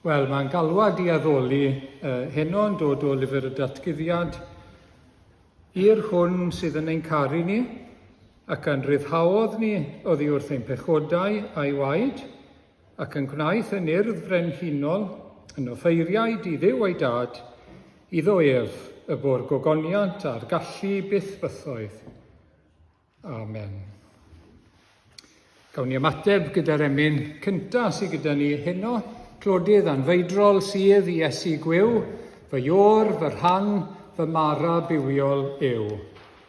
Wel, mae'n galwad i addoli uh, heno yn dod o lyfr y datguddiad i'r hwn sydd yn ein caru ni ac yn rhyddhaodd ni oddi wrth ein pechodau a'i waed ac yn gwnaeth yn urdd frenhinol yn offeiriaid i Dduw ei dad, iddo ef y bo'r gogoniant a'r gallu byth bythoedd. Amen. Gawn ni ymateb gyda'r emyn cyntaf sydd gyda ni heno, Clodydd anfeidrol sydd i Iesu gwiw, fy iôr, fy rhan, fy mara bywiol yw.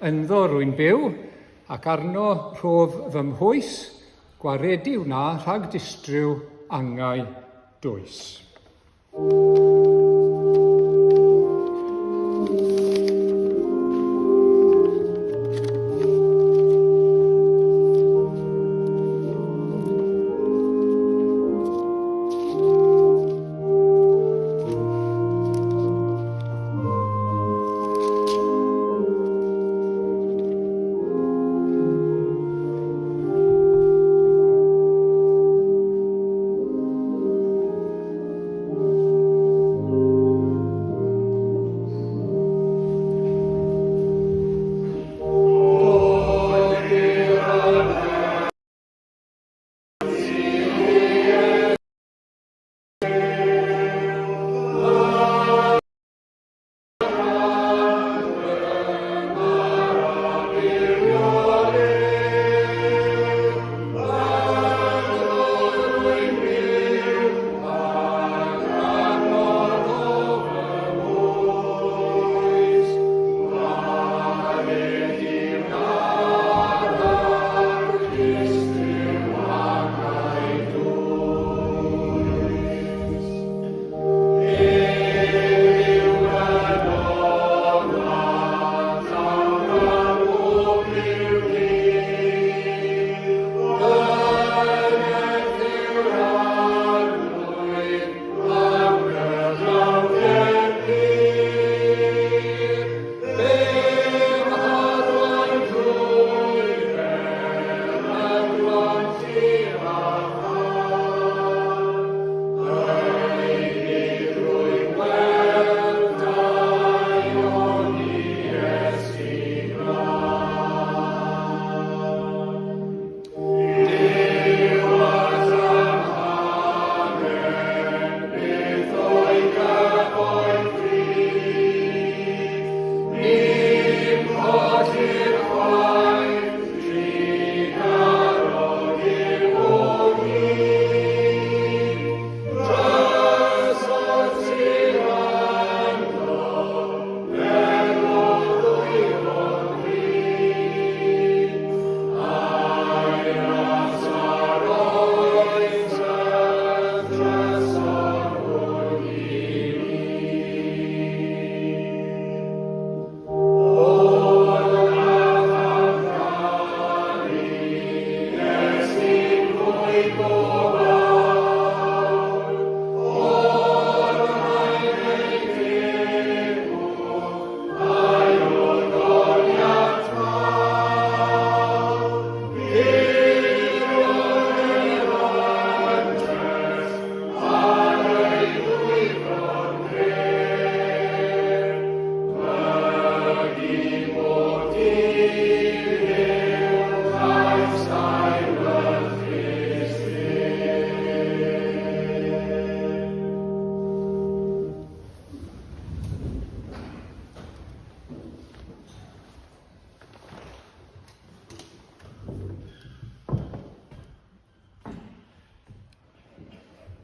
Ynddo rwy'n byw, ac arno rhof fy mhwys, gwaredu wna rhag distryw angau dwys.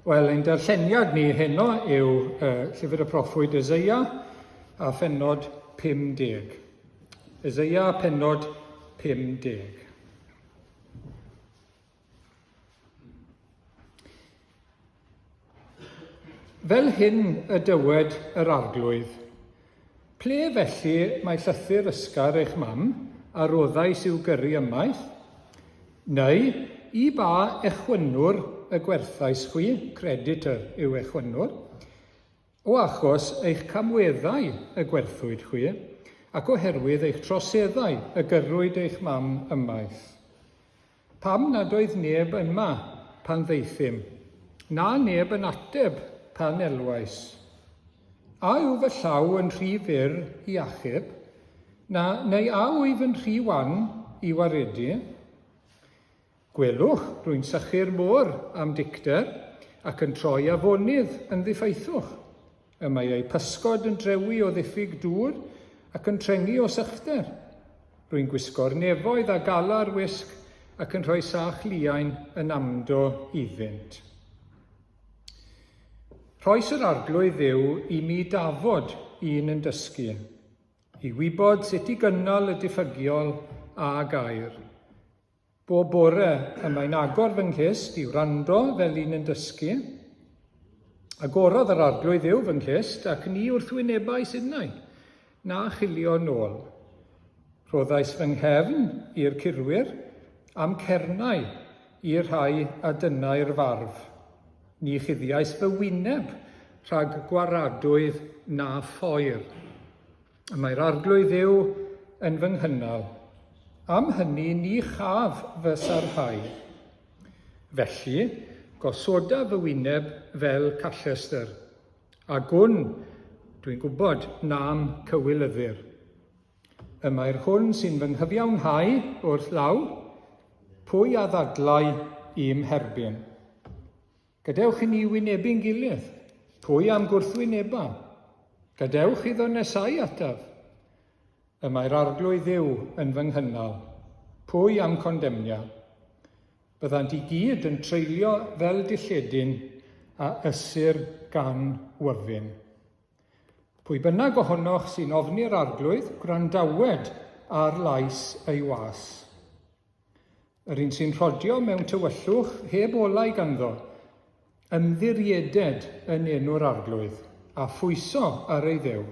Wel, ein darlleniad ni heno yw uh, Llyfr y Proffwyd Eseia a phenod 50. Eseia penod 50. Fel hyn y dywed yr Arglwydd, Ple felly mae llythyr ysgar eich mam a roddais i'w gyrru ymaith? Neu, i ba echwynnwr y gwerthais chwi, creditor yw echwynnwr, o achos eich camweddau y gwerthwyd chwi, ac oherwydd eich troseddau y gyrrwyd eich mam ymaith? Pam nad oedd neb yma pan ddaethum, na neb yn ateb pan elwais. A yw fy llaw yn rhy fyr i achub, na, neu a wyf yn rhy wan i waredu? Gwelwch, rwy'n sychu'r môr am dicter, ac yn troi afonydd yn ddiffaethwch. Y mae eu pysgod yn drewi o ddiffyg dŵr, ac yn trengi o sychder. Rwy'n gwisgo'r nefoedd â galar wisg, ac yn rhoi sach liain yn amdo iddynt. Rhoes yr Arglwydd Dduw i mi dafod un yn dysgu, i wybod sut i gynnal y diffygiol a gair. Bob bore y mae'n agor fy nghlust i wrando fel un yn dysgu. Agorodd yr Arglwydd Dduw fy nghlust, ac ni wrthwynebais innau, na chilio nôl. Rhoddais fy nghefn i'r curwyr, a'm cernau i'r rhai a dynnai'r farf. Ni chuddiais fy wyneb rhag gwaradwydd na phoer. Y mae'r Arglwydd Dduw yn fy nghynnal. Am hynny ni chaf fy sarhau. Felly, gosoda fy wyneb fel callestr, a gwn, dwi'n gwybod, na'm cywilyddir. Y mae'r hwn sy'n fy nghyfiawnhau wrth law, pwy a ddadlau i'm herbyn? Gadewch i ni wynebu'n gilydd, pwy a'm gwrthwyneba? Gadewch iddo nesau ataf. Y mae'r Arglwydd Dduw yn fy nghynnal, pwy a'm condemnia? Byddant i gyd yn treulio fel dilledyn a ysir gan wyfyn. Pwy bynnag ohonoch sy'n ofni'r Arglwydd, gwrandawed ar lais ei was. Yr un sy'n rhodio mewn tywyllwch heb olau ganddo, ymddirieded yn enw'r Arglwydd, a phwyso ar ei Dduw.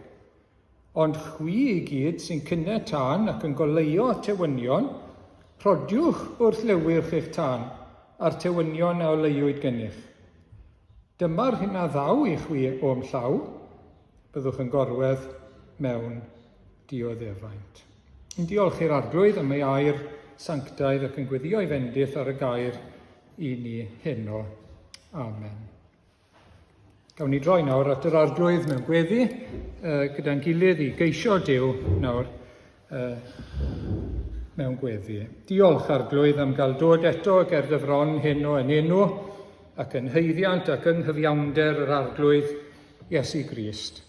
Ond chwi i gyd sy'n cynne tân ac yn goleuo tewynion, rhodiwch wrth lewyrch eich tân a'r tewynion a oleuwyd gennych. Dyma'r hyn a ddaw i chwi o'm llaw, byddwch yn gorwedd mewn dioddefaint. Yn diolch i'r Arglwydd am ei air sanctaidd ac yn gweddio ei fendith ar y gair i ni heno. Amen. Gawn ni droi nawr at yr Arglwydd mewn gweddi gyda'n gilydd i geisio Duw nawr mewn gweddi. Diolch, Arglwydd, am gael dod eto ger dy fron heno yn enw ac yn haeddiant ac yng nghyfiawnder yr Arglwydd Iesu Grist.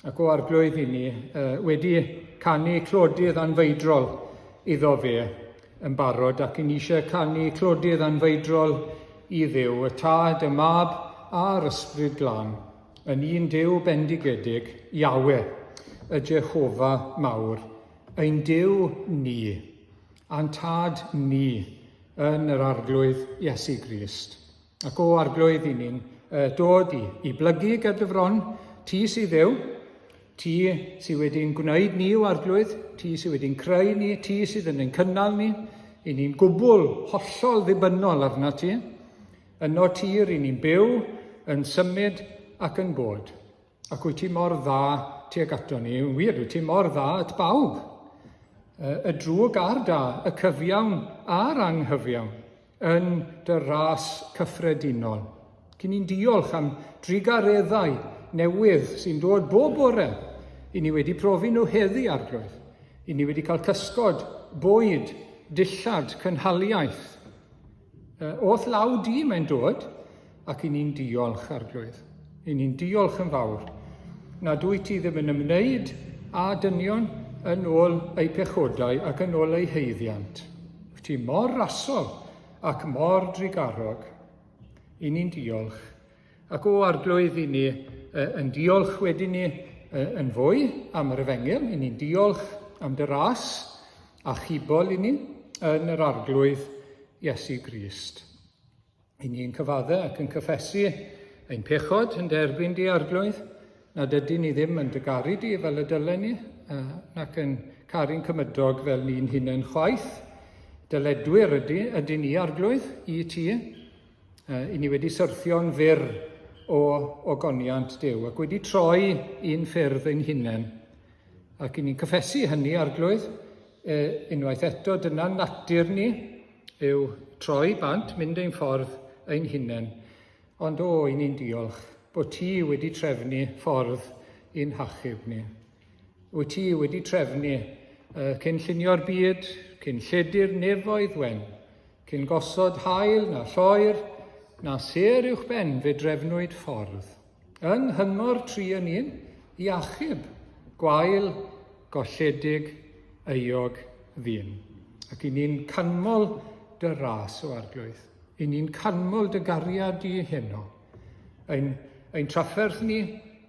Ac o Arglwydd i ni uh, wedi canu clodydd anfeidrol iddo fe yn barod ac i ni eisiau canu clodydd anfeidrol i Dduw, y Tad, y Mab a'r Ysbryd Glân. Yn un Duw bendigedig, Yahweh, y Jehofa mawr, ein Duw ni, a'n Tad ni, yn yr Arglwydd Iesu Grist. Ac o Arglwydd, i ni'n dod i, i blygu ger dy fron, ti sydd Dduw, ti sydd wedi'n gwneud ni o Arglwydd, ti sydd wedi'n creu ni, ti sydd yn ein cynnal ni, i ni'n gwbl hollol ddibynnol arna ti. Yno tir i ni'n byw, yn symud ac yn bod. Ac wyt ti mor dda tuag ato ni, yn wir, wyt ti mor dda at bawb. Y drwg a'r da, y cyfiawn a'r anghyfiawn, yn dy ras cyffredinol. Cyn ni'n diolch am drugareddau newydd sy'n dod bob bore. I ni wedi profi nhw heddi, Arglwydd. I ni wedi cael cysgod, bwyd, dillad, cynhaliaeth. O'th law di mae'n dod, ac i ni'n diolch, Arglwydd. I ni'n diolch yn fawr nad wyt ti ddim yn ymwneud â dynion yn ôl eu pechodau ac yn ôl eu haeddiant. Wyt ti mor rasol ac mor drugarog. I ni'n diolch. Ac o Arglwydd, i ni yn diolch wedyn ni yn fwy am yr efengyl, i ni'n diolch am dy ras achubol i ni yn yr Arglwydd Iesu Grist. I ni'n cyfadde ac yn cyffesu ein pechod yn derbyn di Arglwydd, nad ydyn ni ddim yn dy garu di fel y dylen ni, nac yn caru'n cymydog fel ni'n hunain chwaith. Dyledwyr ydy, ydyn ni Arglwydd i ti. I ni wedi syrthio'n fyr o ogoniant Duw ac wedi troi i'n ffyrdd ein hunain. Ac i ni'n cyffesu hynny, Arglwydd, unwaith eto, dyna natur ni, yw troi bant, mynd ein ffordd ein hunain. Ond o, i ni'n diolch bod ti wedi trefnu ffordd i'n hachub ni. Wyt ti wedi trefnu uh, cyn llunio'r byd, cyn lledu'r nefoedd wen, cyn gosod hael na lloer, na sêr uwch ben fe drefnwyd ffordd. Yng nghyngor tri yn un, i achub gwael golledig euog ddyn. Ac i ni'n canmol dy ras o arglwydd. I ni'n canmol dy gariad di heno. Ein, ein trafferth ni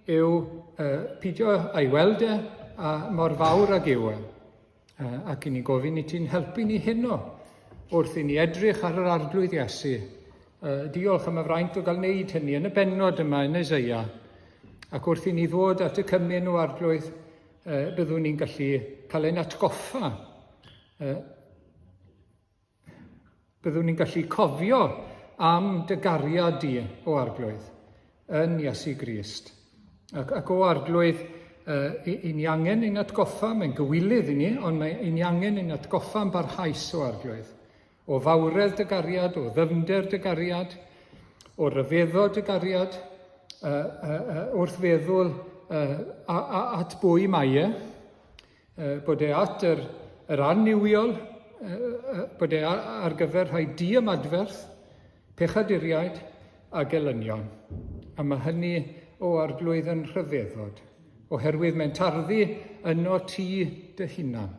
yw uh, pidio a'i weld e a mor fawr ag yw e. Ac i ni gofyn i ti'n helpu ni heno wrth i ni edrych ar yr Arglwydd Iesu. Diolch am y fraint o gael wneud hynny yn y bennod yma yn Eseia. Ac wrth i ni ddod at y cymun o Arglwydd, byddwn ni'n gallu cael ein atgoffa Byddwn ni'n gallu cofio am dy gariad di, o Arglwydd, yn Iesu Grist. Ac, ac o Arglwydd, uh, i, i ni angen ein atgoffa, mae'n gywilydd i ni, ond mae i ni angen ein atgoffa yn barhaus o Arglwydd. O fawredd dy gariad, o ddyfnder dy gariad, o ryfeddod dy gariad, uh, uh, uh, wrth feddwl uh, a, a, at bwy mae e, bod e at yr, yr annuwiol, bod e ar gyfer rhai diymadferth, pechaduriaid a gelynion. A mae hynny o arglwydd yn rhyfeddod, oherwydd mae'n tarddu yno ti dy hunan.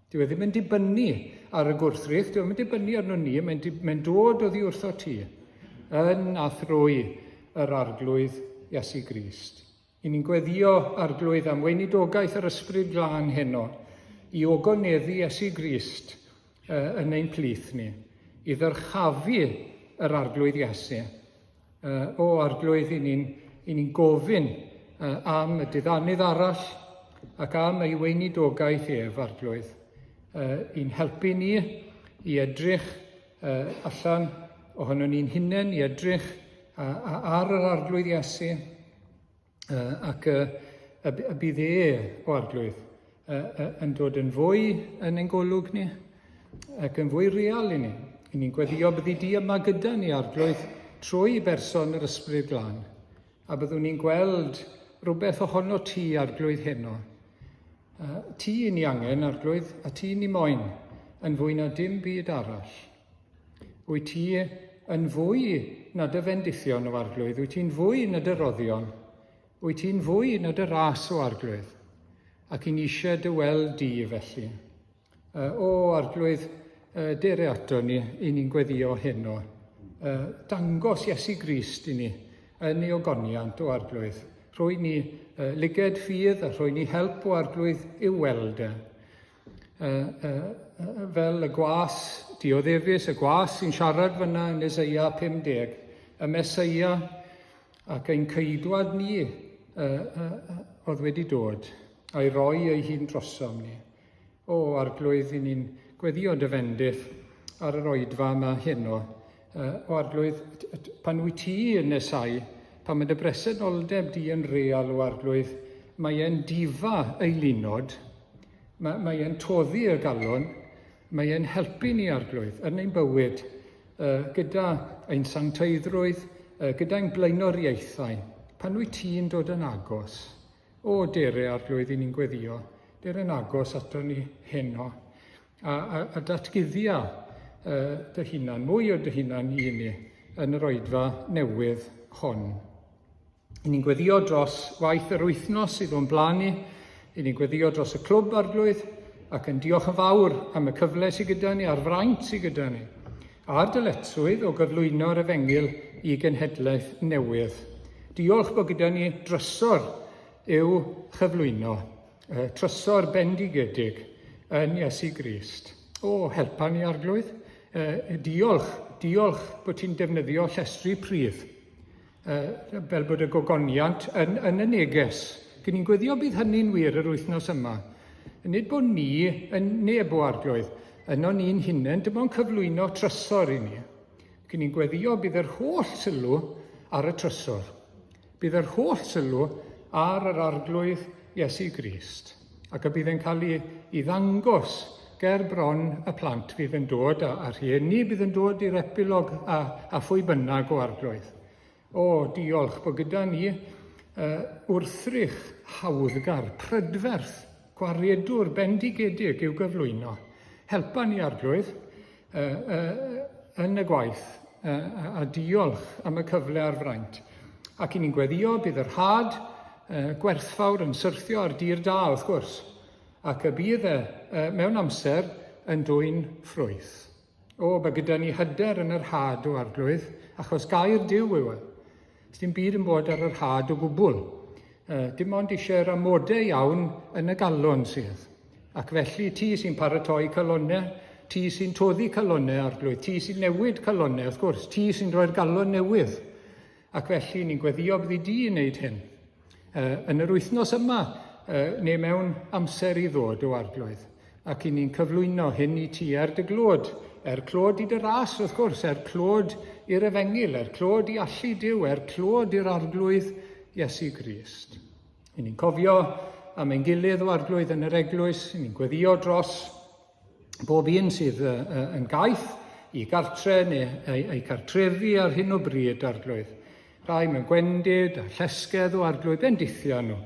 Dyw e ddim yn dibynnu ar y gwrthrych, dyw e ddim yn dibynnu arno ni, mae'n mae dod oddi wrtho ti, yn a thrwy yr arglwydd Iesu Grist. I ni'n gweddïo, Arglwydd, am weinidogaeth yr Ysbryd Glân heno, i ogoneddu Iesu Grist uh, yn ein plith ni, i ddyrchafu yr Arglwydd Iesu. Uh, o Arglwydd, i ni'n i ni gofyn uh, am y diddanydd arall ac am ei weinidogaeth ef, Arglwydd, uh, i'n helpu ni i edrych uh, allan ohono ni'n hunain, i edrych ar yr Arglwydd Iesu, ac y, y, y bydd e, o Arglwydd, yn dod yn fwy yn ein golwg ni, ac yn fwy real i ni. I ni'n gweddio byddi di yma gyda ni, Arglwydd, trwy berson yr Ysbryd Glân, a byddwn ni'n gweld rhywbeth ohono ti, Arglwydd, heno. Ti i ni angen, Arglwydd, a ti ni moyn, yn fwy na dim byd arall. Wyt ti yn fwy na dy fendithion o Arglwydd, wyt ti'n fwy na dy roddion, wyt ti'n fwy na dy ras o Arglwydd, ac i ni eisiau dy weld di felly. O Arglwydd, dere ato ni, i ni'n gweddio heno. Dangos Iesu Grist i ni yn ei ogoniant o Arglwydd. Rhoi ni lyged ffydd a rhoi ni help o Arglwydd i'w weld e. Fel y gwas dioddefus, y gwas sy'n siarad fyna yn Eseia 50, y Meseia ac ein ceidwad ni oedd wedi dod a'i roi ei hun drosom ni. O, Arglwydd, i ni'n gweddio dy fendith ar yr oedfa yma heno. O, Arglwydd, pan wyt ti yn nesau, pan mae dy bresenoldeb di yn real, o Arglwydd, mae e'n difa eilinod, mae, mae e'n toddi y galon, mae e'n helpu ni, Arglwydd, yn ein bywyd, gyda ein sancteiddrwydd, gyda ein blaenoriaethau. Pan wyt ti'n dod yn agos, O, dere, Arglwydd, i ni'n gweddio, dere'n agos ato ni heno, a, a, a datguddia uh, dy hunan, mwy o dy hunan i ni yn yr oedfa newydd hon. I ni'n gweddio dros waith yr wythnos sydd o'n blaen ni, i ni'n gweddio dros y clwb Arglwydd, ac yn diolch yn fawr am y cyfle sydd gyda ni a'r fraint sydd gyda ni, a'r dyletswydd o gyflwyno'r efengyl i genhedlaeth newydd. Diolch bod gyda ni drysor i'w chyflwyno, trysor bendigedig yn Iesu Grist. O, helpa ni Arglwydd. Diolch, diolch bod ti'n defnyddio llestri pridd fel bod y gogoniant yn, yn y neges. Gyn ni'n gweddio bydd hynny'n wir yr wythnos yma. Nid bod ni yn neb o arglwydd, yno ni'n hunain, dim ond cyflwyno trysor i ni. Gyn ni'n gweddio bydd yr holl sylw ar y trysor. Bydd yr holl sylw ar yr arglwydd Iesu Grist, ac y bydd e'n cael ei, ei ddangos ger bron y plant fydd yn dod, a, a rhieni bydd yn dod i'r epilog a, a phwy bynnag o arglwydd. O, diolch bod gyda ni wrthrych hawddgar, prydferth, gwaredwr bendigedig i'w gyflwyno. Helpa ni, Arglwydd, yn y gwaith, a diolch am y cyfle a'r fraint. Ac i ni'n gweddio bydd yr had gwerthfawr yn syrthio ar dir da, wrth gwrs, ac y bydd e mewn amser yn dwyn ffrwyth. O, mae gyda ni hyder yn yr had o Arglwydd, achos gair Duw yw e. Dim byd yn bod ar yr had o gwbl. Dim ond eisiau'r amodau iawn yn y galon sydd. Ac felly ti sy'n paratoi calonnau, ti sy'n toddi calonnau, Arglwydd, ti sy'n newid calonnau, wrth gwrs, ti sy'n rhoi'r galon newydd. Ac felly ni'n gweddio byddi di yn wneud hyn. Yn yr wythnos yma, neu mewn amser i ddod o Arglwydd. Ac i ni'n cyflwyno hyn i ti er dy glod, er clod i dy ras, wrth gwrs, er clod i'r efengyl, er clod i allu Duw, er clod i'r Arglwydd Iesu Grist. I ni'n cofio am ein gilydd o Arglwydd yn yr eglwys, i ni'n gweddio dros bob un sydd yn gaeth i gartre neu eu cartrefi ar hyn o bryd, Arglwydd. Rhai mewn gwendid a llesgedd o Arglwydd, bendithio nhw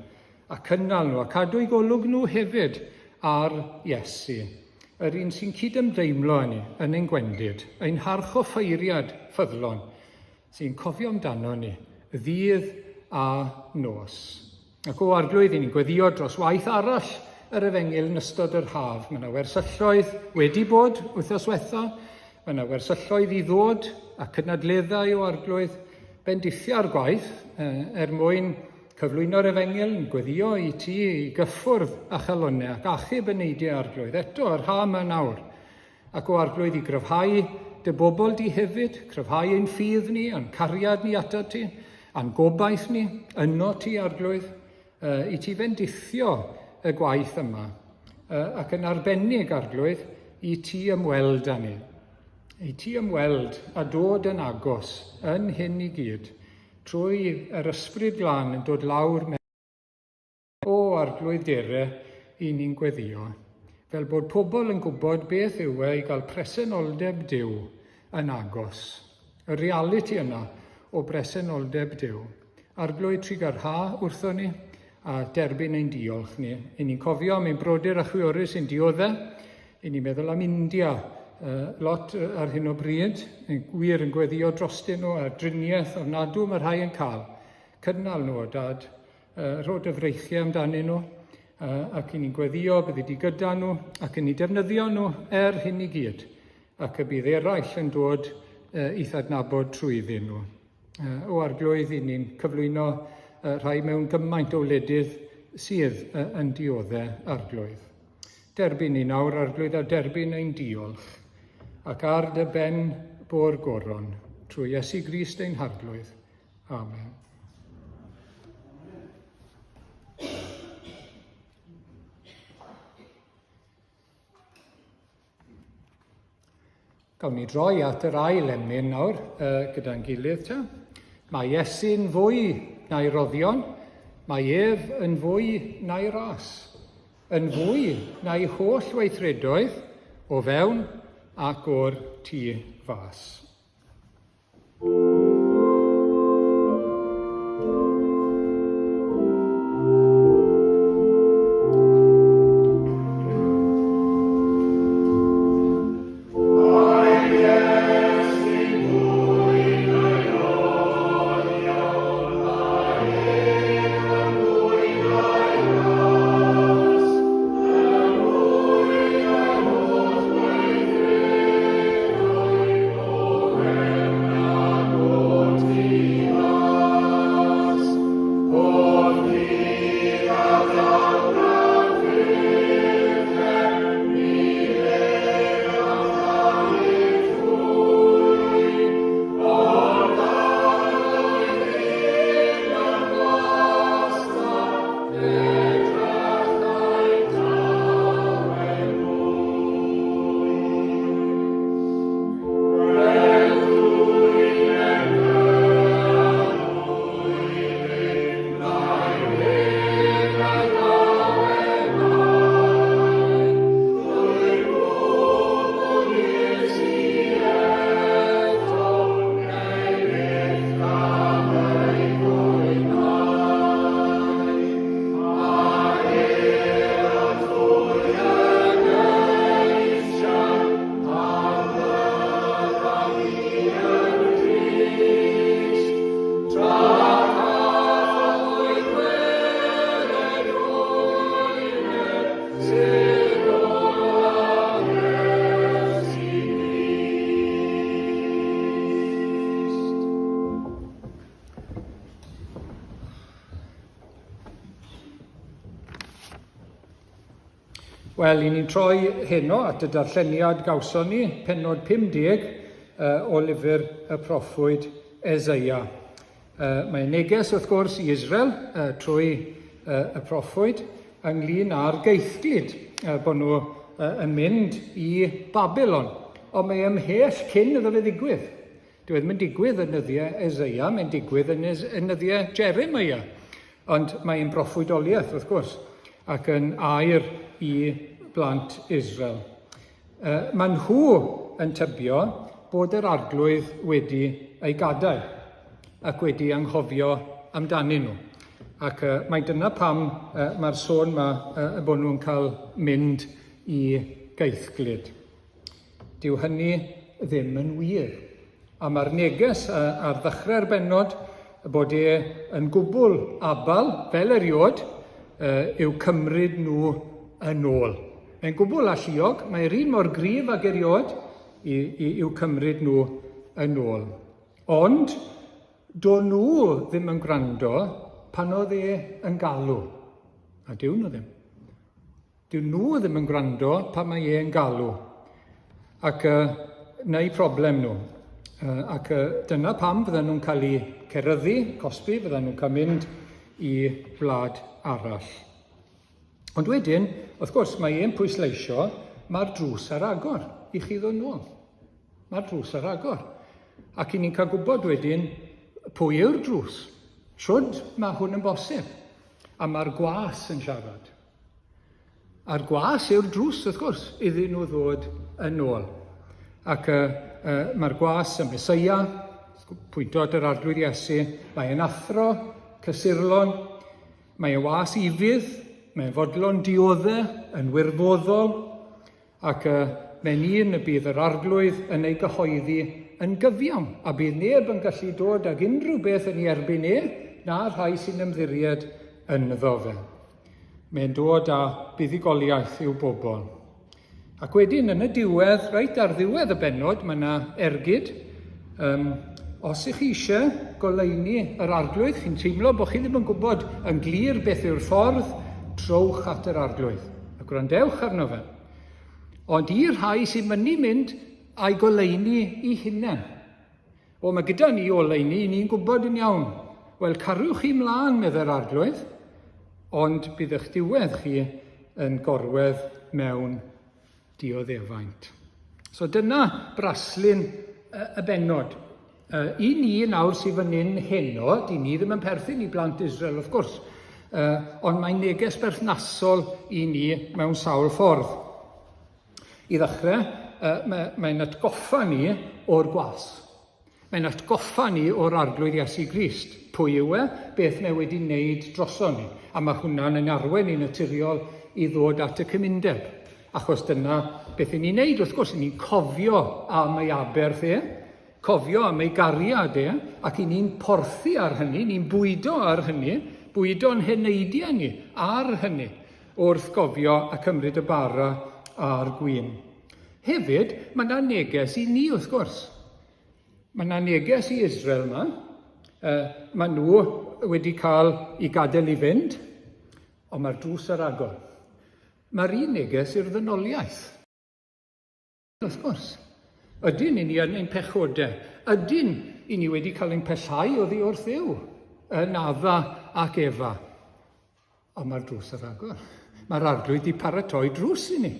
a cynnal nhw a cadw eu golwg nhw hefyd ar Iesu, yr un sy'n cydymdeimlo â ni yn ein gwendid, ein harchoffeiriad ffyddlon, sy'n cofio amdano ni ddydd a nos. Ac o Arglwydd, i ni'n gweddio dros waith arall yr efengyl yn ystod yr haf. Mae yna wersylloedd wedi bod wythnos wetha, mae yna wersylloedd i ddod a cynadleddau o Arglwydd bendithia'r gwaith er mwyn cyflwyno'r efengyl yn gweddio i ti i gyffwrdd a chalonnau ac achub y neidiau Arglwydd. Eto, yr ha yma nawr. Ac o Arglwydd i gryfhau dy bobl di hefyd, cryfhau ein ffydd ni, a'n cariad ni atat ti, a'n gobaith ni, yno ti, Arglwydd, i ti fendithio y gwaith yma, ac yn arbennig, Arglwydd, i ti ymweld â ni. I ti ymweld a dod yn agos yn hyn i gyd, trwy yr Ysbryd Glân yn dod lawr mewn O Arglwydd dere i ni'n gweddio, fel bod pobl yn gwybod beth yw e i gael presenoldeb Duw yn agos. Y realiti yna o bresenoldeb Duw. Arglwydd trugarha wrthon ni a derbyn ein diolch ni. I ni'n cofio am ein brodyr a chwiorydd sy'n diodde. I ni'n meddwl am India lot ar hyn o bryd, yn gwir yn gweddio drostyn nhw a'r driniaeth ofnadw mae rhai yn cael. Cynnal nhw o dad, Rho dy freichiau amdanyn nhw, ac i ni'n gweddio byddi di gyda nhw, ac i ni defnyddio nhw er hyn i gyd, ac y bydd eraill yn dod i'th adnabod trwyddyn nhw. O Arglwydd, i ni'n cyflwyno rhai mewn gymaint o wledydd sydd yn diodde, Arglwydd. Derbyn ni nawr, Arglwydd, a derbyn ein diolch, ac ar dy ben bo'r goron, trwy Iesu Grist ein Harglwydd. Amen. Gawn ni droi at yr ail emyn nawr gyda'n gilydd ta. Mae Iesu'n fwy na'i roddion, mae ef yn fwy na'i ras, yn fwy na'i holl weithredoedd o fewn ac o'r tu fas. Wel, i ni'n troi heno at y darlleniad gawson ni, pennod 50 o lyfr y proffwyd Eseia. Mae'n neges, wrth gwrs, i Israel trwy y proffwyd ynglyn â'r geithglyd, bod nhw yn mynd i Babylon. Ond mae ymhell cyn iddo fe ddigwydd. Dyw e ddim yn digwydd yn nyddiau Eseia, mae'n digwydd yn, yn nyddiau Jeremiah. Ond mae'n broffwydoliaeth, wrth gwrs, ac yn air i blant Israel. Uh, mae nhw yn tybio bod yr arglwydd wedi ei gadael ac wedi anghofio amdanyn nhw. Ac uh, mae dyna pam uh, mae'r sôn yma uh, bod nhw'n cael mynd i gaethglud. Dyw hynny ddim yn wir. A mae'r neges ar ddechrau'r bennod bod e yn gwbl abal, fel eriod, yw cymryd nhw yn ôl. Mae'n gwbl alluog, mae'r un mor gryf ag eriod i, i, i'w cymryd nhw yn ôl. Ond, do nhw ddim yn gwrando pan oedd e yn galw. A dyw nhw ddim. Dyw nhw ddim yn gwrando pan mae e'n galw. Ac uh, neu problem nhw. Uh, ac uh, dyna pam fydden nhw'n cael eu ceryddu, cosbi, fydden nhw'n cael mynd i wlad arall. Ond wedyn, wrth gwrs, mae e'n pwysleisio, mae'r drws ar agor i chi ddod nôl. Mae'r drws ar agor. Ac i ni'n cael gwybod wedyn pwy yw'r drws. Shwd mae hwn yn bosib? A mae'r gwas yn siarad. A'r gwas yw'r drws, wrth gwrs, iddyn nhw ddod yn ôl. Ac uh, uh, mae'r gwas yn Mesoea, pwynto at yr Arglwydd Iesu, mae'n athro, cysurlon, mae'n was ifydd, mae'n fodlon diodde, yn wirfoddol, Ac y mae'n un y bydd yr Arglwydd yn ei gyhoeddi yn gyfiawn, a bydd neb yn gallu dod ag unrhyw beth yn ei erbyn e, na'r rhai sy'n ymddiried ynddo fe. Mae'n dod â buddugoliaeth i'w bobl. Ac wedyn, yn y diwedd, reit ar ddiwedd y bennod, mae yna ergyd. Um, os ych chi eisiau goleuni yr Arglwydd, chi'n teimlo bod chi ddim yn gwybod yn glir beth yw'r ffordd, trowch at yr Arglwydd. A gwrandewch arno fe. Ond i'r rhai sy'n mynnu mynd a'i goleuni i hunain. O, mae gyda ni oleuni, ni'n gwybod yn iawn. Wel, cariwch chi mlaen, meddai'r Arglwydd, ond bydd eich diwedd chi yn gorwedd mewn dioddefaint. So dyna braslun y bennod. I ni nawr sydd fan hyn heno, di ni ddim yn perthyn i blant Israel wrth gwrs, ond mae'n neges berthnasol i ni mewn sawl ffordd. I ddechrau, mae'n atgoffa ni o'r gwas. Mae'n atgoffa ni o'r Arglwydd Iesu Grist. Pwy yw e? Beth mae wedi wneud droson ni? A mae hwnna'n ein arwain ni'n naturiol i ddod at y cymundeb. Achos dyna beth i ni'n neud, wrth gwrs, i ni'n cofio am ei aberth e, cofio am ei gariad e, ac i ni'n porthi ar hynny, ni'n bwydo ar hynny, bwydo'n heneidiau ni ar hynny, wrth gofio a cymryd y bara a'r gwin. Hefyd, mae yna neges i ni, wrth gwrs. Mae yna neges i Israel yma. Uh, mae nhw wedi cael i gadael i fynd, ond mae'r drws ar agor. Mae'r un neges i'r ddynoliaeth. Wrth gwrs. Ydyn, i ni yn ein pechodau. Ydyn, i ni wedi cael ein pellhau oddi wrth Dduw, yn Adda ac Efa. Ond mae'r drws ar agor. Mae'r Arglwydd wedi paratoi drws i ni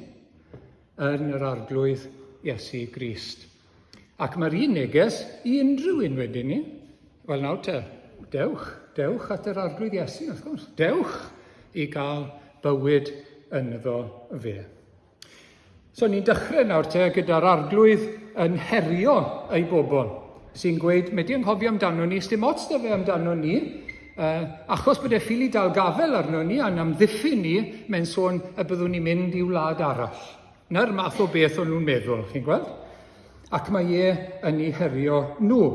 yn yr Arglwydd Iesu Grist. Ac mae'r un neges i unrhyw un wedyn ni. Wel nawr te, dewch, dewch at yr Arglwydd Iesu, wrth gwrs. Dewch i gael bywyd ynddo fe. So ni'n dechrau nawr te gyda'r Arglwydd yn herio ei bobl, sy'n gweud, mae di anghofio amdano ni, sdim ots da fe amdano ni, uh, achos bod e ffili dal gafel arno ni a'n amddiffyn ni, mae'n sôn y byddwn ni'n mynd i wlad arall. Na'r math o beth o'n nhw'n meddwl, chi'n gweld? Ac mae e yn ei herio nhw.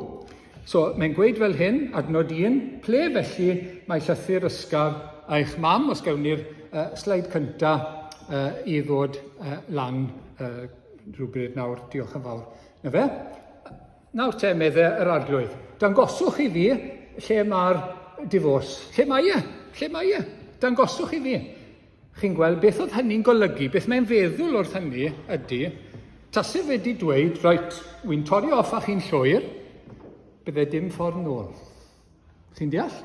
So, mae'n gweud fel hyn, adnod 1, ple felly mae llythyr ysgaf eich mam, os gewn ni'r uh, sleid cynta uh, i ddod uh, lan uh, rhywbryd nawr, diolch yn fawr. Na fe? Nawr te, medde yr Arglwydd, dangoswch i fi lle mae'r divorce. Lle mae e? Lle mae e? Dangoswch i fi. Chi'n gweld beth oedd hynny'n golygu, beth mae'n feddwl wrth hynny ydy, tase fe wedi dweud, reit, wy'n torri off â chi'n llwyr, bydde dim ffordd nôl. Chi'n deall?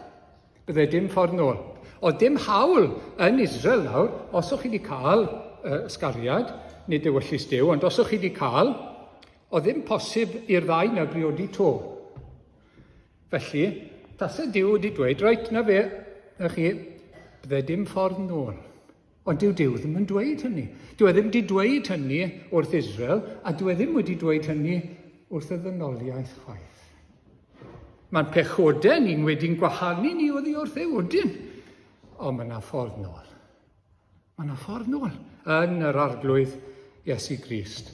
Bydde dim ffordd nôl. Oedd dim hawl yn Israel nawr, os o'ch chi wedi cael uh, ysgariad, nid ewyllys Duw, ond os o'ch chi wedi cael, oedd ddim posib i'r ddau na briodi to. Felly, tase Duw wedi dweud, reit, na fe, na chi, bydde dim ffordd nôl. Ond dyw Duw ddim yn dweud hynny. Dyw e ddim wedi dweud hynny wrth Israel, a dyw e ddim wedi dweud hynny wrth y ddynoliaeth chwaith. Mae'n pechodau ni'n wedi'n gwahanu ni oddi wrth e wedyn. Ond mae yna ffordd nôl. Mae yna ffordd nôl yn yr Arglwydd Iesu Grist.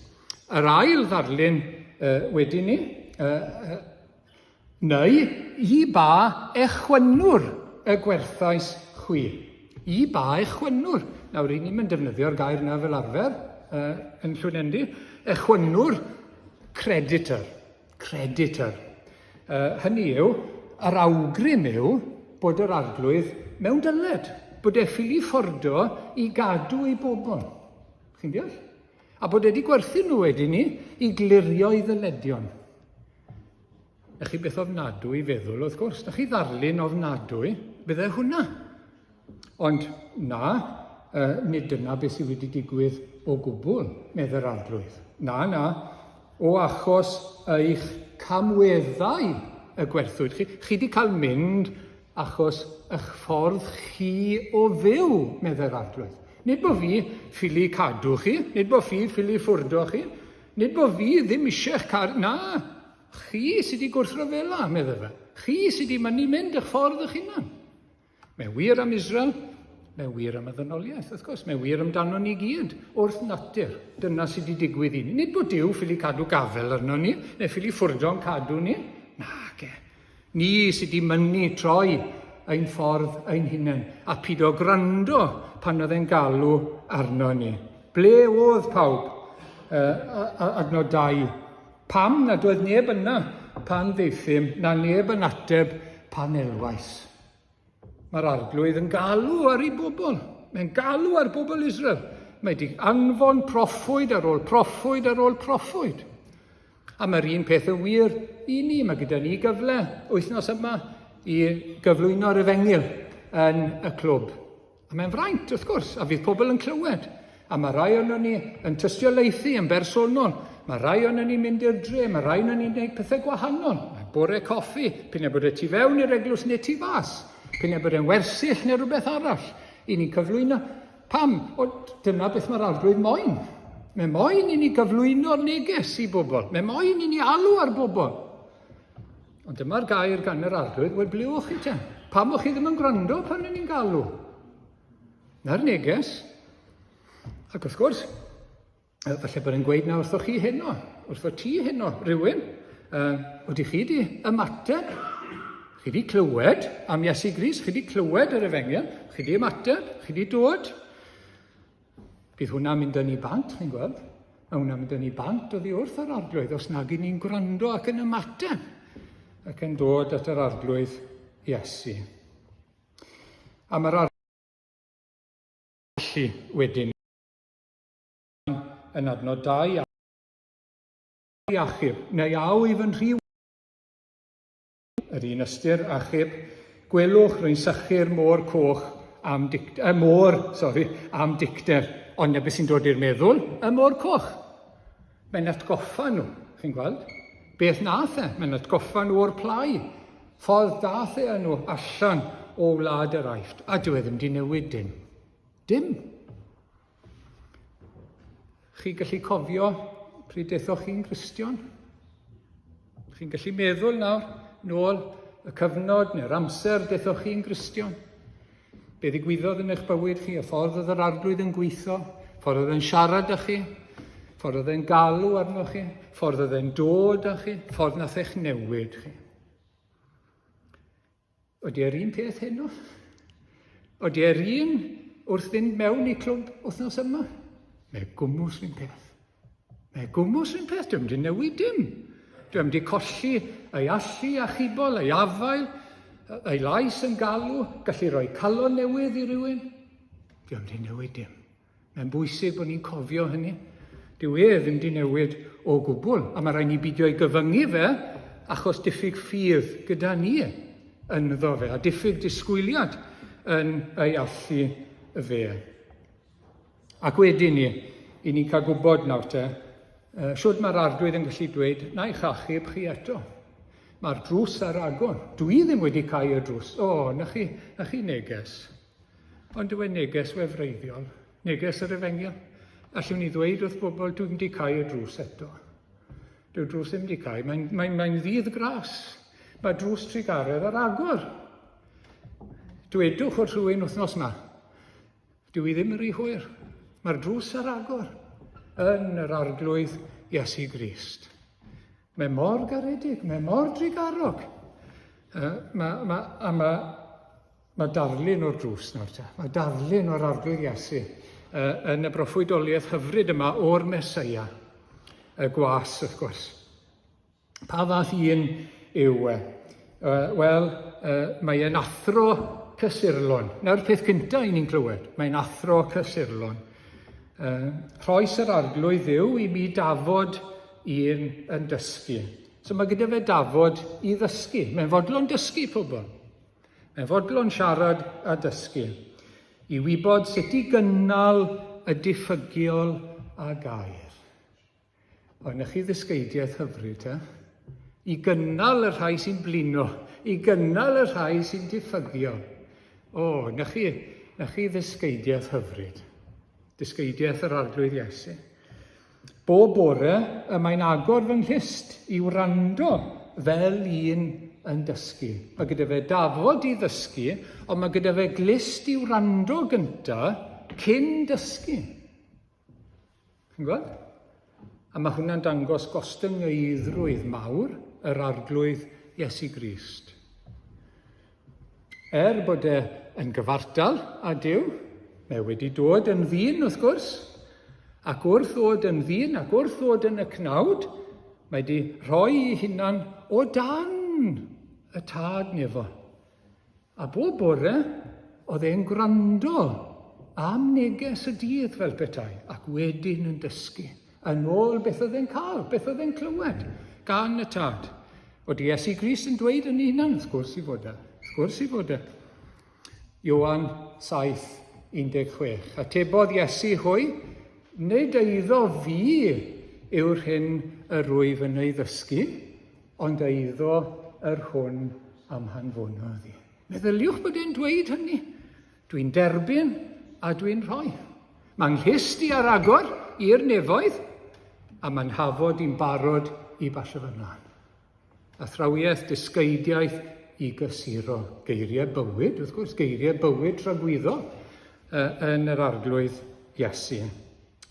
Yr ail ddarlun uh, wedyn ni, uh, uh, neu i ba echwynnwr y gwerthais chwi. I ba echwynnwr. Nawr, i ni'n defnyddio'r gair yna fel arfer uh, yn Llwynendy. Echwynnwr, creditor. Creditor. Uh, hynny yw, yr awgrym yw bod yr arglwydd mewn dyled, bod e ffili ffordo i gadw ei bobl. Chi'n deall? A bod e wedi gwerthu nhw wedyn ni i glirio ei ddyledion. Na chi beth ofnadwy i feddwl, wrth gwrs. Na chi ddarlun ofnadwy, bydde hwnna. Ond na, uh, nid dyna beth sydd wedi digwydd o gwbl, medd yr arglwydd. Na, na, o achos eich camweddau y gwerthwyd chi. Chi wedi cael mynd achos eich ffordd chi o fyw, medd yr arglwydd. Nid bod fi ffili cadw chi, nid bod fi ffili ffwrdo chi, nid bod fi ddim eisiau eich car... Na, chi sydd wedi gwrthryfela, medde fe. Chi sydd wedi mynnu mynd eich ffordd eich hunan. Mae'n wir am Israel, mae'n wir am y ddynoliaeth, wrth gwrs, mae'n wir amdano ni gyd, wrth natur. Dyna sydd wedi digwydd i ni. Nid bod Duw ffili cadw gafel arno ni, neu ffili ffwrdo'n cadw ni. Nage. Ni sydd wedi mynnu troi ein ffordd ein hunain, a pido gwrando pan oedd e'n galw arno ni. Ble oedd pawb? Uh, adnod 2. Pam nad oedd neb yna pan ddeithum, na neb yn ateb pan elwais? Mae'r arglwydd yn galw ar ei bobl. Mae'n galw ar bobl Israel. Mae wedi anfon proffwyd ar ôl proffwyd ar ôl proffwyd. A mae'r un peth yn wir i ni. Mae gyda ni gyfle wythnos yma i gyflwyno'r efengyl yn y clwb. A mae'n fraint, wrth gwrs, a fydd pobl yn clywed. A mae rai ohono ni yn tystiolaethu yn bersonol. Mae rai ohono ni'n mynd i'r dre, mae rai ohono ni'n gwneud pethau gwahanol. Mae bore coffi, p'un ai bod e tu fewn i'r eglwys neu tu fas, p'un ai bod e'n wersyll neu rhywbeth arall. I ni'n cyflwyno. Pam? O, dyna beth mae'r arglwydd moyn. Mae moyn i ni gyflwyno'r neges i bobl. Mae moyn i ni alw ar bobl. Ond dyma'r gair gan yr arglwydd, wel ble o'ch chi te? Pam o'ch chi ddim yn gwrando pan o'n i'n galw? Na'r neges. Ac wrth gwrs, falle bod e'n gweud na wrthoch chi heno, wrtho ti heno, rhywun. Uh, oeddi chi di ymateb? Chi di clywed am Iesu Grist, chi di clywed yr efengyl, chi di ymateb, chi di dod. Bydd hwnna'n mynd â ni bant, chi'n gweld. Mae hwnna'n mynd â ni bant oddi wrth yr arglwydd os nag i ni'n gwrando ac yn ymateb ac yn dod at yr arglwydd Iesu. A mae'r arglwydd wedyn yn adnod 2 i achub, neu aw i fy nhri Yr un ystyr, achub. Gwelwch, rwy'n sychu'r môr coch am dic... y môr, sori, am dicter. Ond na beth sy'n dod i'r meddwl, y môr coch. Mae'n atgoffa nhw, chi'n gweld? Beth nath e? Mae'n atgoffa nhw o'r plâu. Ffordd dath e â nhw allan o wlad yr Aifft. A dyw e ddim di newid dim. Dim. Chi'n gallu cofio pryd dethoch chi'n Gristion? Chi'n gallu meddwl nawr, nôl y cyfnod neu'r amser dethoch chi'n Gristion? Be ddigwyddodd yn eich bywyd chi, y ffordd oedd yr arglwydd yn gweithio, ffordd oedd e'n siarad â chi, ffordd oedd e'n galw arnoch chi, ffordd oedd e'n dod â chi, ffordd nath eich newid chi. Ydy e'r un peth heno? Ydy e'r un wrth fynd mewn i clwb wythnos yma? Mae gwmws un peth. Mae gwmws un peth, dwi'n wedi newid dim. Dwi'n wedi colli ei allu achubol, ei afael, ei lais yn galw, gallu rhoi calon newydd i rywun. Di o'm di newid dim. Mae'n bwysig bod ni'n cofio hynny. Dyw e ddim di newid o gwbl, a mae rhaid ni bidio ei gyfyngu fe achos diffyg ffydd gyda ni ynddo fe, a diffyg disgwyliad yn ei allu fe. Ac wedyn ni, i ni'n cael gwybod nawr te, uh, siwr mae'r arglwydd yn gallu dweud, na i'ch achub chi eto. Mae'r drws ar agor. Dwi ddim wedi cau y drws. O, oh, na chi, na chi neges. Ond dyw e neges wefreiddiol, neges yr efengyl. Allwn ni ddweud wrth bobl, dwi'n wedi cau y drws eto. Dyw'r drws ddim wedi cau, mae'n mae, mae ddydd gras. Mae drws trugaredd ar agor. Dwedwch wrth rhywun wythnos yma, dyw i ddim yn rhy hwyr. Mae'r drws ar agor yn yr arglwydd Iesu Grist. Mae mor garedig, mae mor drugarog. Uh, mae, mae, a mae Mae darlun o'r drws nawr te. Mae darlun o'r Arglwydd Iesu uh, yn y broffwydoliaeth hyfryd yma o'r Mesoea, y gwas wrth gwrs. Pa fath un yw e? Uh, Wel, uh, mae e'n athro cysurlon. Nawr peth cyntaf i ni'n clywed, mae'n athro cysurlon. Uh, rhoes yr Arglwydd Dduw i mi dafod un yn dysgu. So mae gyda fe dafod i ddysgu. Mae'n fodlon dysgu pobl. Mae'n fodlon siarad a dysgu, i wybod sut i gynnal y diffygiol a gair. O, na chi ddysgeidiaeth hyfryd, te? I gynnal y rhai sy'n blino, i gynnal y rhai sy'n diffygio. O, na chi, na chi ddysgeidiaeth hyfryd. Dysgeidiaeth yr Arglwydd Iesu. Bob bore y mae'n agor fy nghlust i wrando fel un yn dysgu. Mae gyda fe dafod i ddysgu, ond mae gyda fe glust i wrando gynta cyn dysgu. Chi'n gweld? A mae hwnna'n dangos gostyngeiddrwydd mawr yr Arglwydd Iesu Grist. Er bod e yn gyfartal â Duw, mae wedi dod yn ddyn wrth gwrs, ac wrth ddod yn ddyn ac wrth ddod yn y cnawd, mae wedi rhoi ei hunan o dan y tad nefo. A bob bore, oedd e'n gwrando am neges y dydd fel petai, ac wedyn yn dysgu. Yn ôl beth oedd e'n cael, beth oedd e'n clywed gan y tad. Oedd Iesu Grist yn dweud yn ei hunan, wrth gwrs i fod e. Wrth gwrs i fod e. Ioan 7, 16. Atebodd Iesu hwy, nid eiddo fi yw'r hyn yr wyf yn ei ddysgu, ond eiddo yr hwn am hanfonodd i. Meddyliwch bod e'n dweud hynny. Dwi'n derbyn a dwi'n rhoi. Mae nghlust i ar agor i'r nefoedd, a mae'n hafod i'n barod i basio fy mlaen. Athrawiaeth, dysgeidiaeth i gysuro. Geiriau bywyd, wrth gwrs, geiriau bywyd tragwyddol yn yr Arglwydd Iesu.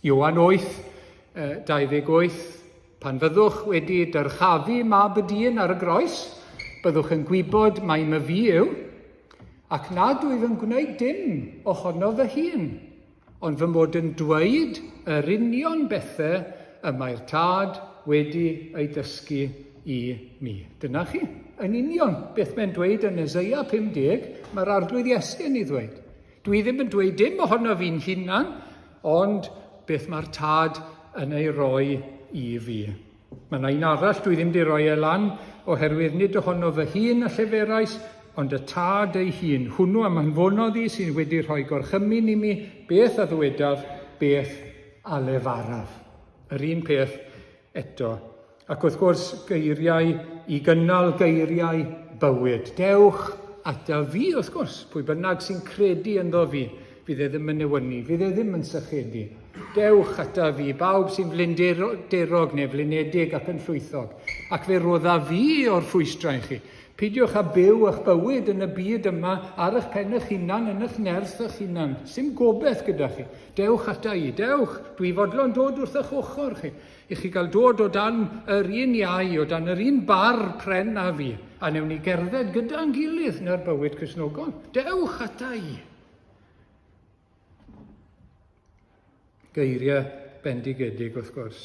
Ioan 8, 28, Pan fyddwch wedi dyrchafu mab y dyn ar y groes, byddwch yn gwybod mai myfi yw, ac nad wyf yn gwneud dim ohono fy hun, ond fy mod yn dweud yr union bethau y mae'r Tad wedi ei dysgu i mi. Dyna chi, yn union beth mae'n dweud yn Eseia 50, mae'r Arglwydd Iesu yn ei ddweud. Dwi ddim yn dweud dim ohono fi'n hunan, ond beth mae'r Tad yn ei roi i fi. Mae yna un arall dwi ddim wedi rhoi e lan, oherwydd nid ohono fy hun y lleferais, ond y Tad ei hun, hwnnw am anfonodd i sydd wedi rhoi gorchymyn i mi, beth a ddywedaf, beth a lefaraf. Yr un peth eto. Ac wrth gwrs, geiriau i gynnal geiriau bywyd. Dewch ata fi, wrth gwrs, pwy bynnag sy'n credu ynddo fi, fydd e ddim yn newynu, fydd e ddim yn sychedu. Dewch ata fi, bawb sy'n flinderog neu flinedig ac yn llwythog, ac fe rodda fi o'r ffwystrau i chi. Peidiwch â byw eich bywyd yn y byd yma ar eich pen eich hunan, yn eich nerth eich hunan. Sim gobeith gyda chi. Dewch ata i, dewch, dwi fodlon dod wrth eich ochr chi. I chi gael dod o dan yr un iau, o dan yr un bar pren a fi, a newn ni gerdded gyda'n gilydd na'r bywyd Cristnogol. Dewch ata i. Geiriau bendigedig, wrth gwrs.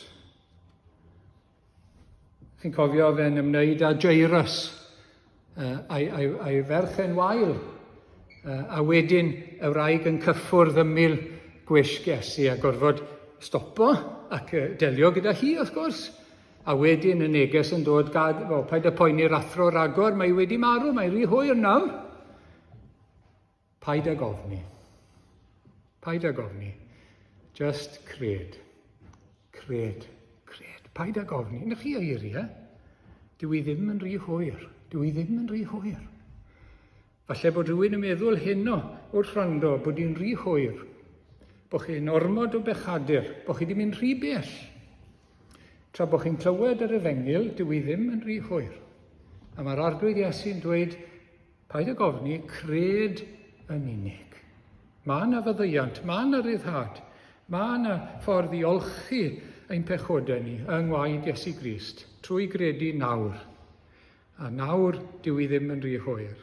Chi'n cofio fe'n ymwneud â Jairus, a'i, a'i, a'i ferch yn wael. A wedyn y wraig yn cyffwrdd ymyl gwisg Iesu a gorfod stopo ac delio gyda hi, wrth gwrs. A wedyn y neges yn dod, gad, o, paid â poeni'r athro ragor, mae wedi marw, mae rhy hwyr nawr. Paid ag ofni. Paid ag ofni. Just cred. Cred. Cred. Paid ag ofni. Na chi eiriau. Dw i ddim yn rhy hwyr. Dw i ddim yn rhy hwyr. Falle bod rhywun yn meddwl heno wrth rando bod hi'n rhy hwyr. Bod chi'n ormod o bechadur. Bod chi wedi mynd rhy bell. Tra bod chi'n clywed yr efengyl, dw i ddim yn rhy hwyr. A mae'r Arglwydd Iesu'n dweud, Paid ag ofni, cred yn unig. Mae yna faddeuant, mae yna ryddhad, mae yna ffordd i olchi ein pechodau ni yng ngwaed Iesu Grist trwy gredu nawr. A nawr dyw i ddim yn rhy hwyr.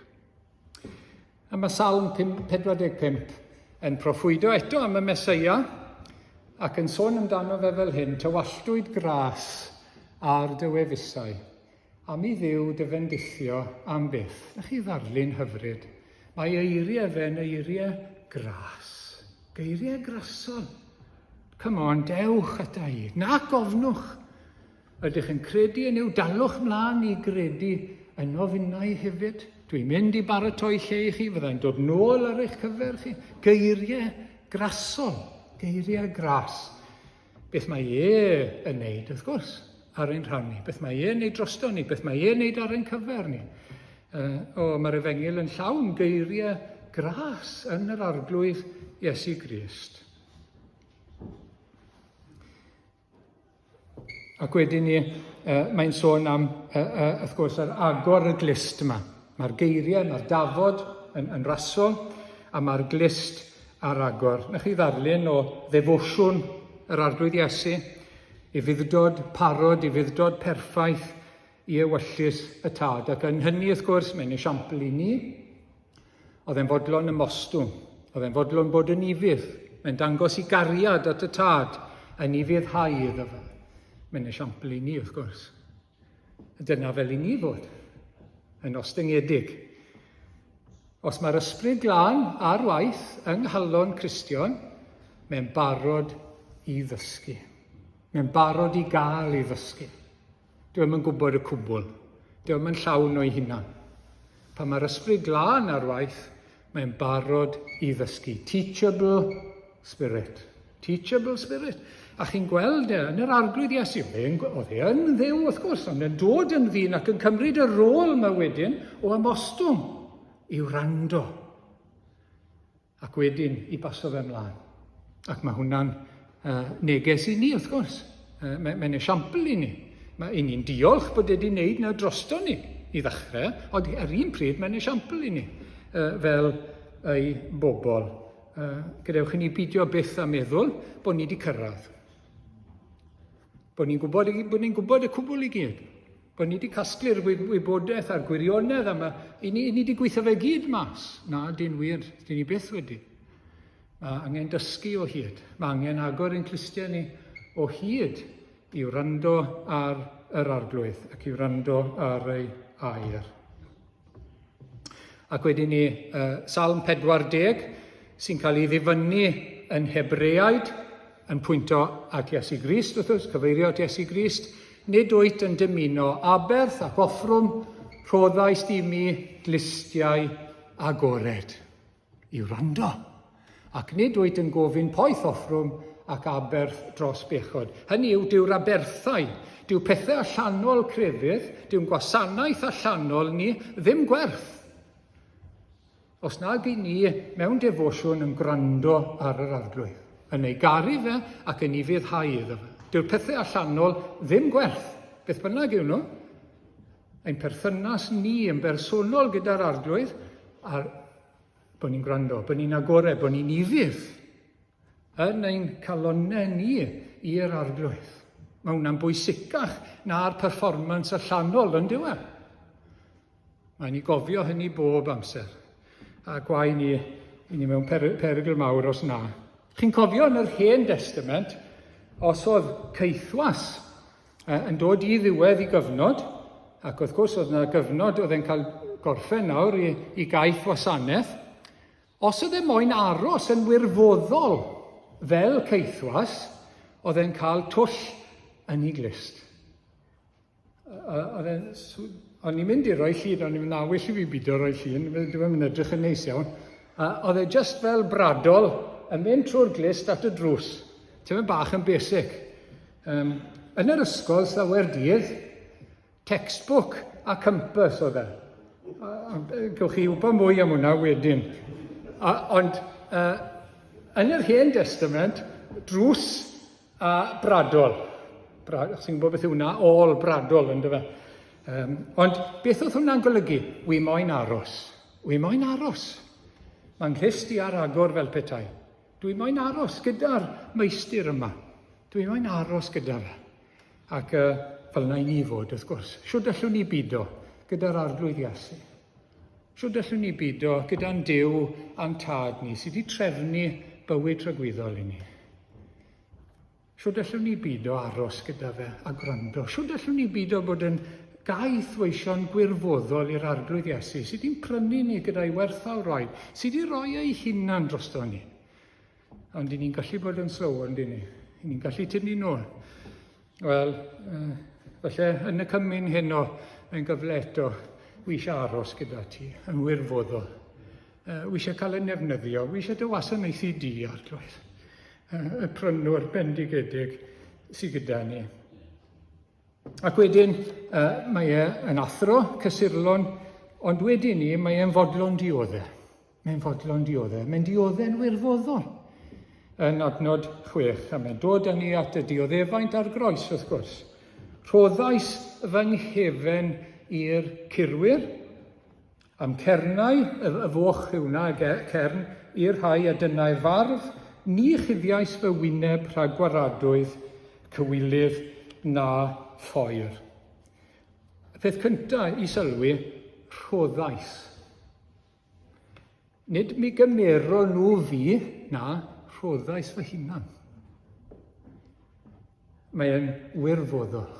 A mae Salm 45 yn proffwydo eto am y Mesoea ac yn sôn amdano fe fel hyn, tywalltwyd gras ar dy wefusau. Am i Dduw dy fendithio am byth. Na chi ddarlun hyfryd. Mae eiriau fe'n eiriau gras. Geiriau grasol. Come on, dewch ata i. Nac ofnwch. Ydych yn credu yn yw, dalwch mlaen i gredu yno finnau hefyd. Dwi'n mynd i baratoi lle i chi, fyddai'n dod nôl ar eich cyfer chi. Geiriau grasol, geiriau gras. Beth mae e yn neud, wrth gwrs, ar ein rhan ni. Beth mae e'n neud drosto ni. Beth mae e'n neud ar ein cyfer ni. O, mae'r efengyl yn llawn geiriau gras yn yr Arglwydd Iesu Grist. Ac wedyn ni, mae'n sôn am, wrth gwrs, yr agor y glist yma. Mae'r geiriau, mae'r dafod yn, yn rasol, a mae'r glist ar agor. Na chi ddarlun o ddefosiwn yr Arglwydd Iesu, ufudd-dod parod, ufudd-dod perffaith i ewyllys y Tad. Ac yn hynny, wrth gwrs, mae'n esiampl i ni. Oedd e'n fodlon ymostwng. Oedd e'n fodlon bod yn ufudd. Mae'n dangos i gariad at y Tad yn ufuddhau iddo fe. Mae'n esiampl i ni, wrth gwrs. Dyna fel i ni fod, yn ostyngedig. Os mae'r Ysbryd Glân ar waith yng nghalon Cristion, mae'n barod i ddysgu. Mae'n barod i gael ei ddysgu. Dyw e'm yn gwybod y cwbl. Dyw e'm yn llawn o'i hunan. Pan mae'r Ysbryd Glân ar waith, mae'n barod i ddysgu. Teachable spirit. Teachable spirit. A chi'n gweld e yn yr Arglwydd Iesu. Oedd e yn Dduw, wrth gwrs, ond yn dod yn ddyn ac yn cymryd y rôl yma wedyn o ymostwng i wrando. Ac wedyn i baso fe ymlaen. Ac mae hwnna'n neges i ni, wrth gwrs. Mae'n mae esiampl i ni. Mae i ni'n diolch bod wedi wneud na drosto ni i ddechrau, ond ar un pryd mae'n esiampl i ni fel ei bobl. Gadewch i ni bidio byth a meddwl bod ni wedi cyrraedd. Bod ni'n gwybod, bod ni'n gwybod y cwbl i gyd. Bod ni wedi casglu'r wybodaeth a'r gwirionedd am y... I ni, i ni wedi gweithio fe gyd mas. Na, dyn wir, dyn ni byth wedi. Mae angen dysgu o hyd. Mae angen agor ein clustiau ni o hyd i wrando ar yr Arglwydd ac i wrando ar ei air. Ac wedyn ni, uh, Salm 40, sy'n cael ei ddifynnu yn Hebreaid, yn pwynto at Iesu Grist, wrth gwrs, cyfeirio at Iesu Grist, nid wyt yn dymuno aberth ac offrwm, rhoddais di mi glustiau agored. I wrando. Ac nid wyt yn gofyn poeth offrwm ac aberth dros bechod. Hynny yw, dyw'r aberthau, dyw pethau allanol crefydd, dyw'n gwasanaeth allanol ni ddim gwerth. Os nag i ni mewn defosiwn yn gwrando ar yr Arglwydd, yn ei garu fe ac yn ufuddhau iddo fe. Dyw'r pethau allanol ddim gwerth, beth bynnag yw nhw. Ein perthynas ni yn bersonol gyda'r Arglwydd, a bod ni'n gwrando, bod ni'n agored, bod ni'n ufudd yn ein calonnau ni i'r Arglwydd. Mae hwnna'n bwysicach na'r performance allanol, yn dyw e? Mae'n i gofio hynny bob amser. A gwae ni, i ni mewn per perygl mawr os na. Chi'n cofio yn yr Hen Destament, os oedd caethwas yn dod i ddiwedd i gyfnod, ac wrth gwrs oedd yna gyfnod oedd e'n cael gorffen nawr i, i gaeth wasanaeth. Os oedd e moyn aros yn wirfoddol fel caethwas, oedd e'n cael twll yn ei glust. Oedd e'n... O'n i'n mynd i roi llun, o'n i'n mynd awyll i fi bido roi llun, dwi'n mynd edrych yn neis iawn. Oedd e just fel bradol yn mynd trwy'r glust at y drws. Ti'n mynd bach yn basic. Um, yn yr ysgol slawer dydd, Textbook a compass oedd e. Gewch chi wybod mwy am hwnna wedyn. A, ond uh, yn yr Hen Testament, drws a bradol. Bra, chi'n gwybod beth yw hwnna? Ôl bradol, ynddo fe. Um, ond beth oedd hwnna'n golygu? Wi moyn aros. Wi moyn aros. Mae'n nghlust i ar agor fel petai. Dwi moyn aros gyda'r meistr yma. Dwi moyn aros gyda fe. Ac uh, fel yna i ni fod, wrth gwrs. Shwd allwn ni bido gyda'r Arglwydd Iesu? Shwd allwn ni bido gyda'n Duw a'n Tad ni sydd wedi trefnu bywyd tragwyddol i ni? Shwd allwn ni bido aros gyda fe a gwrando? Shwd allwn ni bido bod yn gaeth weision gwirfoddol i'r Arglwydd Iesu sydd wedi'n prynu ni gyda'i werthfawr waed, sydd wedi rhoi ei hunan drosto ni? Ond i ni'n gallu bod yn slow, ond i ni. I ni'n gallu tynnu nôl. Wel, uh, falle yn y cymun heno, mae'n gyfle eto, wi eisiau aros gyda ti, yn wirfoddol. Uh, wi eisiau cael y nefnyddio, wi eisiau dy wasanaethu di, Arglwydd. Uh, y prynwr bendigedig sydd gyda ni. Ac wedyn, uh, mae e yn athro cysurlon, ond wedyn ni, mae e'n fodlon dioddau. Mae'n fodlon dioddef. Mae'n diodde'n wirfoddol yn adnod 6, a mae'n dod â ni at y dioddefaint ar groes, wrth gwrs. Rhoddais fy nghefen i'r curwyr, a'm cernau, y, y foch yw hwnna, y cern, i'r rhai a dynnai'r farf, ni chuddiais fy wyneb rhag gwaradwydd, cywilydd na phoer. Y peth cyntaf i sylwi, rhoddais. Nid mi gymero nhw fi, na, rhoddais fy hunan. Mae'n wirfoddol.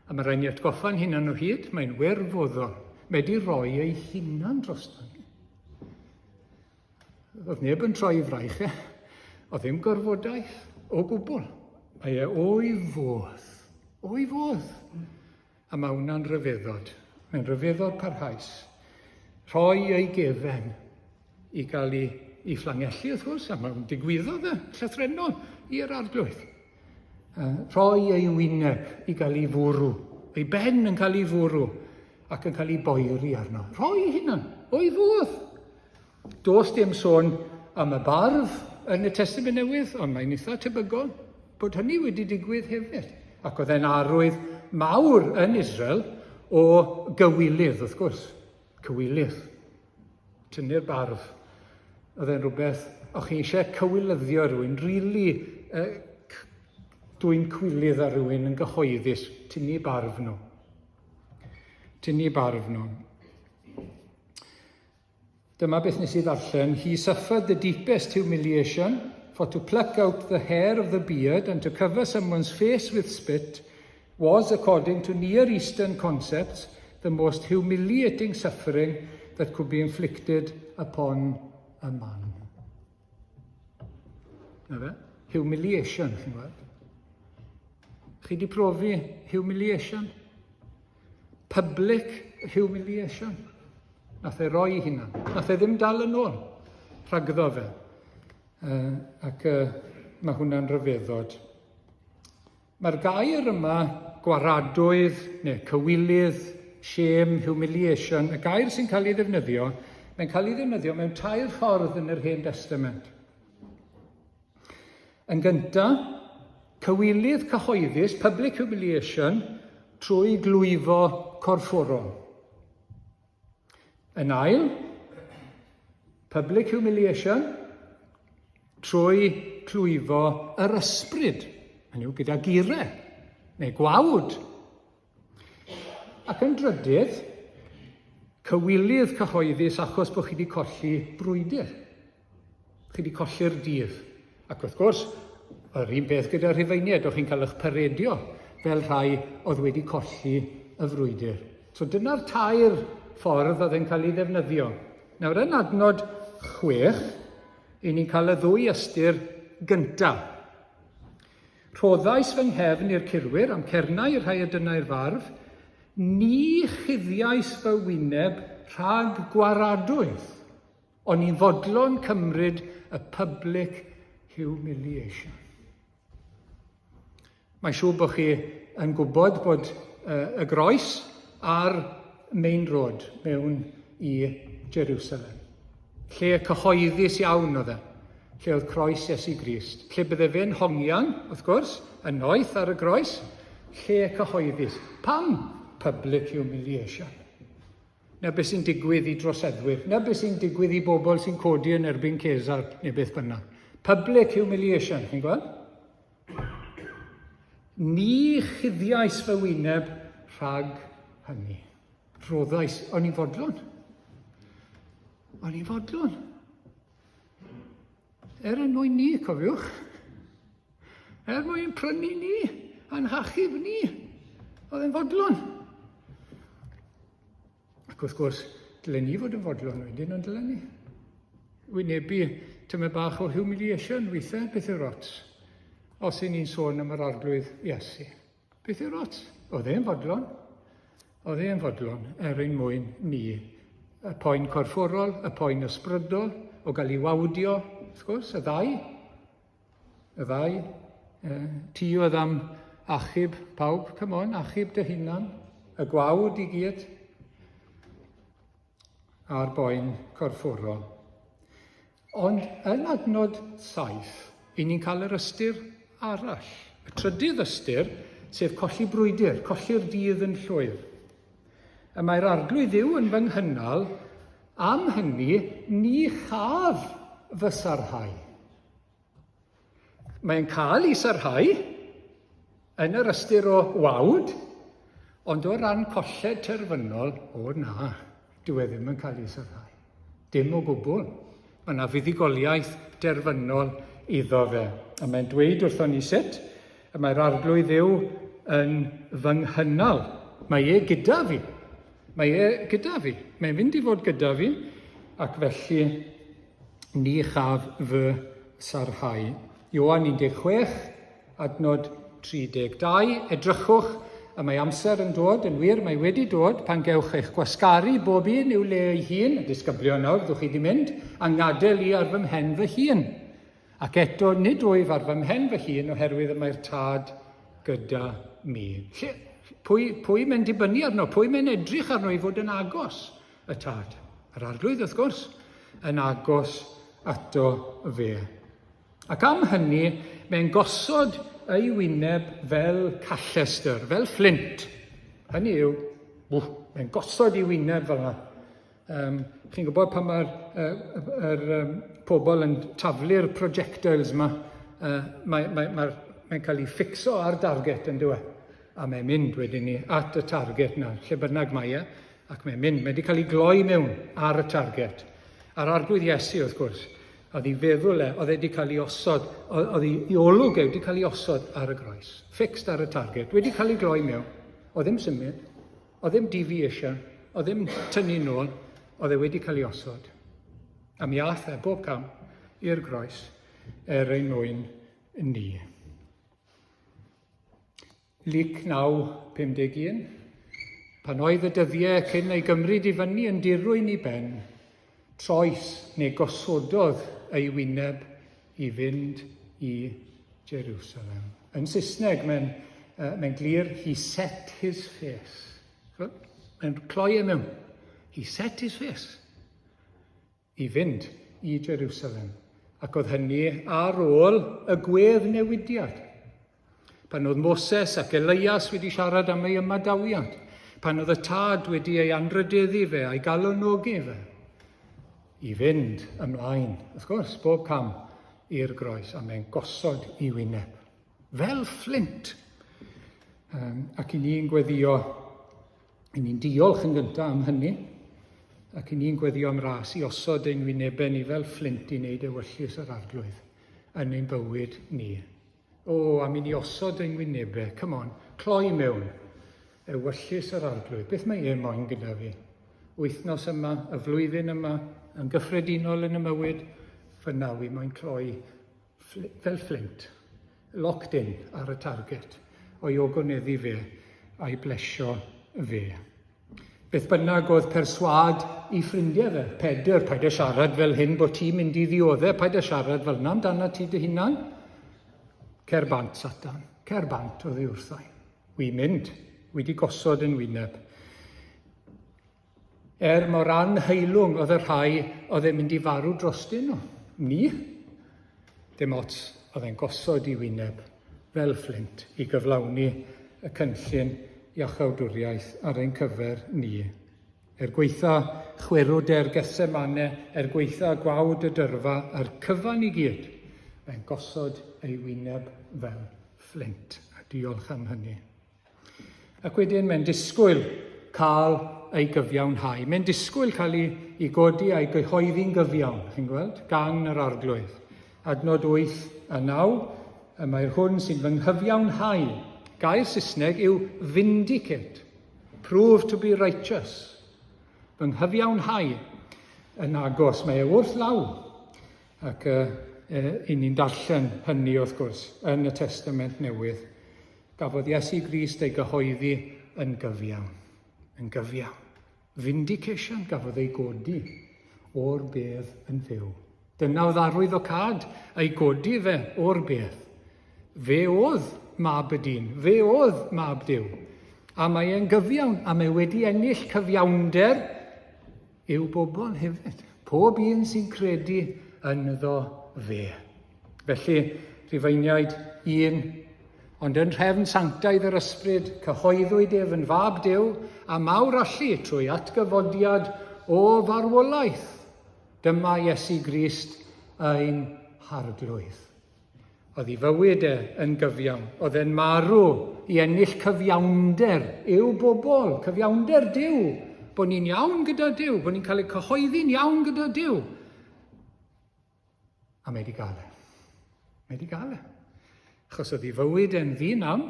A mae rhaid ni atgoffa'n hunan o hyd, mae'n wirfoddol. Mae wedi rhoi ei hunan drosto ni. Oedd neb yn troi i fraich e. Oedd ddim gorfodaeth o gwbl. Mae e o'i fodd. O'i fodd. A mae hwnna'n rhyfeddod. Mae'n rhyfeddod parhaus. Rhoi ei gefen i gael ei, ei fflangellu, wrth gwrs, a mae'n digwyddodd e, llythrennol, i'r arglwydd. Uh, rhoi ei wyneb i gael ei fwrw, ei ben yn cael ei fwrw ac yn cael ei boeri arno. Rhoi ei hunan, o'i fodd. Does dim sôn am y barf yn y Testament Newydd, ond mae'n eitha tebygol bod hynny wedi digwydd hefyd. Ac oedd e'n arwydd mawr yn Israel o gywilydd, wrth gwrs. Cywilydd. Tynnu'r barf. Oedd e'n rhywbeth, o'ch chi eisiau cywilyddio rhywun, rili really, uh, dwy'n cwilydd ar rhywun yn gyhoeddus, tynnu barf nhw. Tynnu barf nhw. Dyma beth nes i ddarllen. He suffered the deepest humiliation, for to pluck out the hair of the beard and to cover someone's face with spit was, according to Near Eastern concepts, the most humiliating suffering that could be inflicted upon a man. Na fe? Humiliation, chi'n gweld? Chi di profi humiliation? Public humiliation. Nath e roi hunan. Nath e ddim dal yn ôl. Rhagddo fe. Uh, ac uh, mae hwnna'n rhyfeddod. Mae'r gair yma, gwaradwydd neu cywilydd, shame, humiliation, y gair sy'n cael ei ddefnyddio, mae'n cael ei ddefnyddio mewn tair ffordd yn yr Hen Testament. Yn gyntaf, cywilydd cyhoeddus, public humiliation, trwy glwyfo corfforol. Yn ail, public humiliation, trwy clwyfo yr ysbryd, hynny yw gyda gire, neu gwawd. Ac yn drydydd, cywilydd cyhoeddus achos bod chi wedi colli brwydr. Chi wedi colli'r dydd. Ac wrth gwrs, yr un peth gyda Rhufeiniaid, o'ch chi'n cael eich paredio fel rhai oedd wedi colli y frwydr. So dyna'r tair ffordd oedd e'n cael ei ddefnyddio. Nawr yn adnod 6, i ni'n cael y ddwy ystyr gyntaf. Rhoddais fy nghefn i'r curwyr, a'm cernau i'r rhai a dynnai'r farf, ni chuddiais fy wyneb rhag gwaradwydd. O'n i'n fodlon cymryd y public humiliation. Mae'n siŵr bod chi yn gwybod bod y groes ar main road mewn i Jerusalem. Lle cyhoeddus iawn oedd e, lle oedd croes Iesu Grist. Lle bydde fe'n hongian, wrth gwrs, yn noeth ar y groes, lle cyhoeddus. Pam public humiliation? Na beth sy'n digwydd i droseddwyr. Na beth sy'n digwydd i bobl sy'n codi yn erbyn Cesar neu beth bynnag. Public humiliation, chi'n gweld? Ni chuddiais fy wyneb rhag hynny. Rhoddais, o'n i'n fodlon. O'n i'n fodlon. Er yn mwyn ni, cofiwch. Er mwyn prynu ni, a'n hachub ni. Oedd e'n fodlon. Ac wrth gwrs, dylen ni fod yn fodlon wedyn, ond dylen ni. Wynebu tymed bach o humiliation weithiau, beth yw'r ots? Os y'n ni'n sôn am yr arglwydd Iesu. Beth yw'r ots? Oedd e'n fodlon. Oedd e'n fodlon er ein mwyn ni. Y poen corfforol, y poen ysbrydol, o gael ei wawdio, wrth gwrs, y ddau. Y ddau. E, ti oedd am achub pawb, come on, achub dy hunan, y gwawd i gyd. a'r boen corfforol. Ond yn adnod 7, i ni'n cael yr ystyr arall. Y trydydd ystyr, sef colli brwydr, colli'r dydd yn llwyr. Y mae'r arglwydd yw yn fy nghynnal, am hynny ni chaf fy sarhau. Mae'n cael ei sarhau yn yr ystyr o wawd, ond o ran colled terfynol, o na, dyw e ddim yn cael ei sarhau. Dim o gwbl. Mae yna fuddugoliaeth derfynol iddo fe. A mae'n dweud wrthon ni sut y mae'r arglwydd Dduw yn fy nghynnal. Mae e gyda fi. Mae e gyda fi. Mae'n mynd i fod gyda fi, ac felly Ni chaf fy sarhau. Ioan 16, adnod 32. Edrychwch, y mae amser yn dod, yn wir, mae wedi dod, pan gewch eich gwasgaru bob un i'w le ei hun, y disgyblion nawr, ddwch chi di mynd, a ngadael i ar fy mhen fy hun. Ac eto, nid wyf ar fy mhen fy hun oherwydd y mae'r tad gyda mi. Lle, pwy, pwy mae'n dibynnu arno? Pwy mae'n edrych arno i fod yn agos? Y Tad. Yr Arglwydd, wrth gwrs, yn agos ato fe. Ac am hynny, mae'n gosod ei wyneb fel callestr, fel fflint. Hynny yw, ww, mae'n gosod ei wyneb fel yna. Um, chi'n gwybod pan mae'r uh, er, um, pobl yn taflu'r projectiles yma, uh, mae'n mae, mae, mae cael ei ffixo ar darget yn dweud. A mae'n mynd wedyn ni at y target na, lle bynnag mae e. Ac mae'n mynd, mae wedi cael ei gloi mewn ar y target. A'r arglwydd Iesu, wrth gwrs, oedd ei feddwl e, oedd e wedi cael ei osod, oedd ei olwg e wedi cael ei osod ar y groes. Fixed ar y target, wedi cael ei gloi mewn. Oedd ddim symud, oedd ddim deviation, oedd ddim tynnu nôl, oedd e wedi cael ei osod. A mi ath e bob cam i'r groes er ein mwyn ni. Luc 9:51 Pan oedd y dyddiau cyn ei gymryd i fyny yn dirwyn i ben, troes neu gosododd ei wyneb i fynd i Jerusalem. Yn Saesneg, mae'n uh, mae glir, he set his face. Mae'n cloi e mewn. He set his face. i fynd i Jerusalem, ac oedd hynny ar ôl y gwedd newidiad. Pan oedd Moses ac Elias wedi siarad am ei ymadawiad, pan oedd y tad wedi ei anrhydeddu fe a'i galonogi fe, i fynd ymlaen, wrth gwrs, bob cam i'r groes, a mae'n gosod i wyneb. Fel fflint. Um, ac i ni'n gweddio I ni'n diolch yn gyntaf am hynny, ac i ni'n gweddio am ras i osod ein wynebau ni fel fflint i wneud ewyllys yr arglwydd yn ein bywyd ni. O, am i ni osod ein wynebau, come on, cloi mewn, ewyllys yr arglwydd. Beth mae e moyn gyda fi? Wythnos yma, y flwyddyn yma, yn gyffredinol yn y mywyd, fyna wi moyn cloi fel fflint, locked in ar y target, o'i ogoneddu fe a'i blesio fe. Beth bynnag oedd perswâd i ffrindiau fe, Pedr, paid â siarad fel hyn bod ti'n mynd i ddiodde, paid â siarad fel yna amdana ti dy hunan. Cer bant, Satan, cer bant oddi wrthai. Wi'n mynd, wi di gosod yn wyneb. Er mor anheilwng oedd y rhai oedd e'n mynd i farw drostyn nhw. Ni. Dim ots, oedd e'n gosod i wyneb fel fflint i gyflawni y cynllun iachawdwriaeth ar ein cyfer ni. Er gweitha chwerwder Gethsemane, er gweitha gwawd y dyrfa, a'r cyfan i gyd, mae'n gosod ei wyneb fel fflint. A diolch am hynny. Ac wedyn mae'n disgwyl cael ei gyfiawnhau. Mae'n disgwyl cael ei, ei godi a'i gyhoeddi'n gyfiawn, chi'n gweld, gan yr arglwydd. Adnod 8 a 9, y mae'r hwn sy'n fy nghyfiawnhau. Gair Saesneg yw vindicate, prove to be righteous. Fy nghyfiawnhau yn agos, mae e wrth law. Ac uh, uh, i ni'n darllen hynny, wrth gwrs, yn y Testament Newydd. Gafodd Iesu Grist ei gyhoeddi yn gyfiawn. Yn gyfiawn. Vindication gafodd ei godi o'r bedd yn fyw. Dyna oedd arwyddocâd ei godi fe o'r bedd. Fe oedd mab y dyn, fe oedd mab Duw. A mae e'n gyfiawn, a mae wedi ennill cyfiawnder i'w bobl hefyd. Pob un sy'n credu ynddo fe. Felly, Rhufeiniaid 1, Ond yn nhrefn sanctaidd yr Ysbryd, cyhoeddwyd ef yn Fab Duw, a mawr allu trwy atgyfodiad o farwolaeth. Dyma Iesu Grist ein Harglwydd. Oedd ei fywyd e yn gyfiawn. Oedd e'n marw i ennill cyfiawnder i'w bobl, cyfiawnder Duw, bod ni'n iawn gyda Duw, bod ni'n cael ei cyhoeddi'n iawn gyda Duw. A mae wedi gael e. Mae wedi gael e. Achos oedd ei fywyd e'n ddi-nam,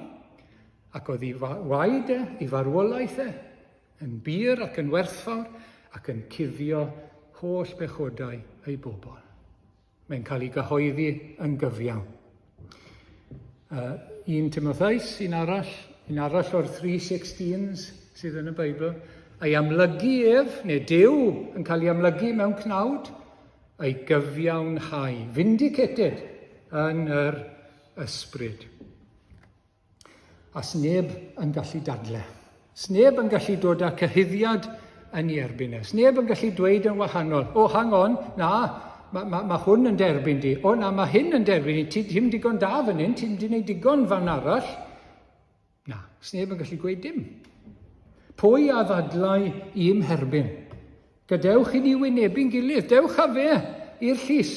ac oedd ei waed e, ei farwolaeth e, yn bur ac yn werthfawr, ac yn cuddio holl bechodau ei bobl. Mae'n cael ei gyhoeddi yn gyfiawn. Uh, 1 Timotheus, un arall, un arall o'r 316s sydd yn y Beibl, ei amlygu ef, neu Duw yn cael ei amlygu mewn cnawd, ei gyfiawnhau, vindicated yn yr ysbryd. A sneb yn gallu dadle. Sneb yn gallu dod â cyhuddiad yn ei erbyn e. Sneb yn gallu dweud yn wahanol, o, oh, hang on, na, mae ma, ma hwn yn derbyn di. O, na, mae hyn yn derbyn di. Ti ddim digon da fan hyn, ti'n di wneud digon fan arall. Na, sneb yn gallu gweud dim. Pwy a ddadlau i'm herbyn? Gadewch i ni wynebu'n gilydd. Dewch â fe i'r llys.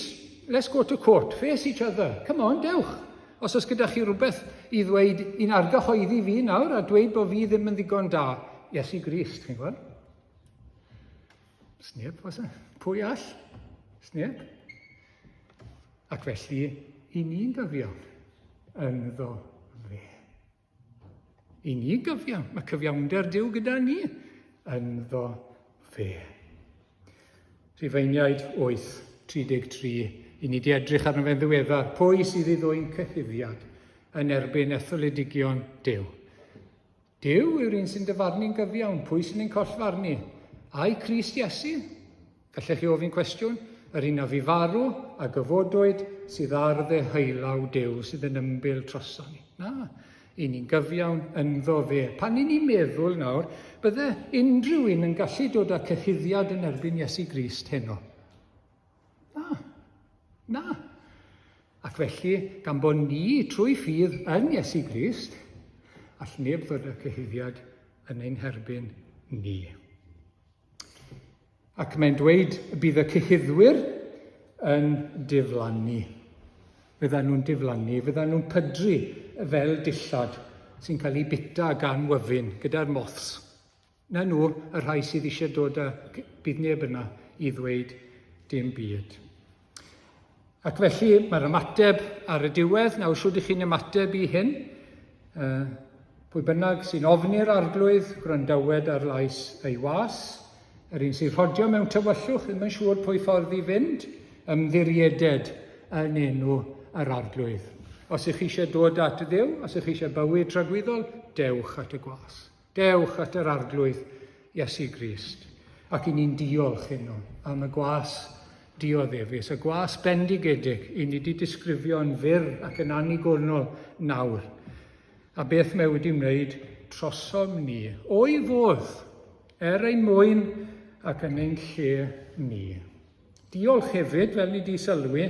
Let's go to court. Face each other. Come on, dewch. Os oes gyda chi rhywbeth i ddweud i'n argyhoeddi fi nawr a dweud bod fi ddim yn ddigon da, Iesu Grist, chi'n gweld? Sneb, oes e? Pwy all? Sneb. Ac felly, i ni'n gyfiawn ynddo fe. I ni gyfiawn, mae cyfiawnder Duw gyda ni ynddo fe. Rhufeiniaid 8, 33, i ni di edrych arno fe'n ddiweddar, pwy sydd i ddwyn cyhuddiad yn erbyn etholedigion Duw? Duw yw'r un sy'n dyfarnu'n gyfiawn, pwy sy'n ein collfarnu? Ai Crist Iesu? Gallech chi ofyn cwestiwn, yr un a fu farw a gyfodwyd sydd ar ddeheulaw Duw sydd yn ymbil troson ni. Na, i ni'n gyfiawn ynddo fe. Pan i ni'n meddwl nawr, bydde unrhyw un yn gallu dod â cyhuddiad yn erbyn Iesu Grist heno. Na, na. Ac felly, gan bod ni trwy ffydd yn Iesu Grist, all neb ddod â cyhuddiad yn ein herbyn ni. Ac mae'n dweud y bydd y cyhuddwyr yn diflannu. Fyddan nhw'n diflannu, fyddan nhw'n pydru fel dillad sy'n cael ei bita gan wyfyn gyda'r moths. Na nhw, y rhai sydd eisiau dod â... bydd neb yna i ddweud dim byd. Ac felly mae'r ymateb ar y diwedd, nawr shwd ych chi'n ymateb i hyn? Uh, pwy bynnag sy'n ofni'r arglwydd, gwrandawed ar lais ei was. Yr un sy'n rhodio mewn tywyllwch ddim yn siŵr pwy ffordd i fynd, ymddirieded yn enw yr Arglwydd. Os ych chi eisiau dod at Dduw, os ych chi eisiau bywyd tragwyddol, dewch at y gwas. Dewch at yr Arglwydd Iesu Grist. Ac i ni'n diolch heno am y gwas dioddefus, y gwas bendigedig i ni wedi disgrifio'n fyr ac yn annigonol nawr. A beth mae wedi wneud trosom ni, o'i fodd, er ein mwyn ac yn ein lle ni. Diolch hefyd, fel ni di sylwi,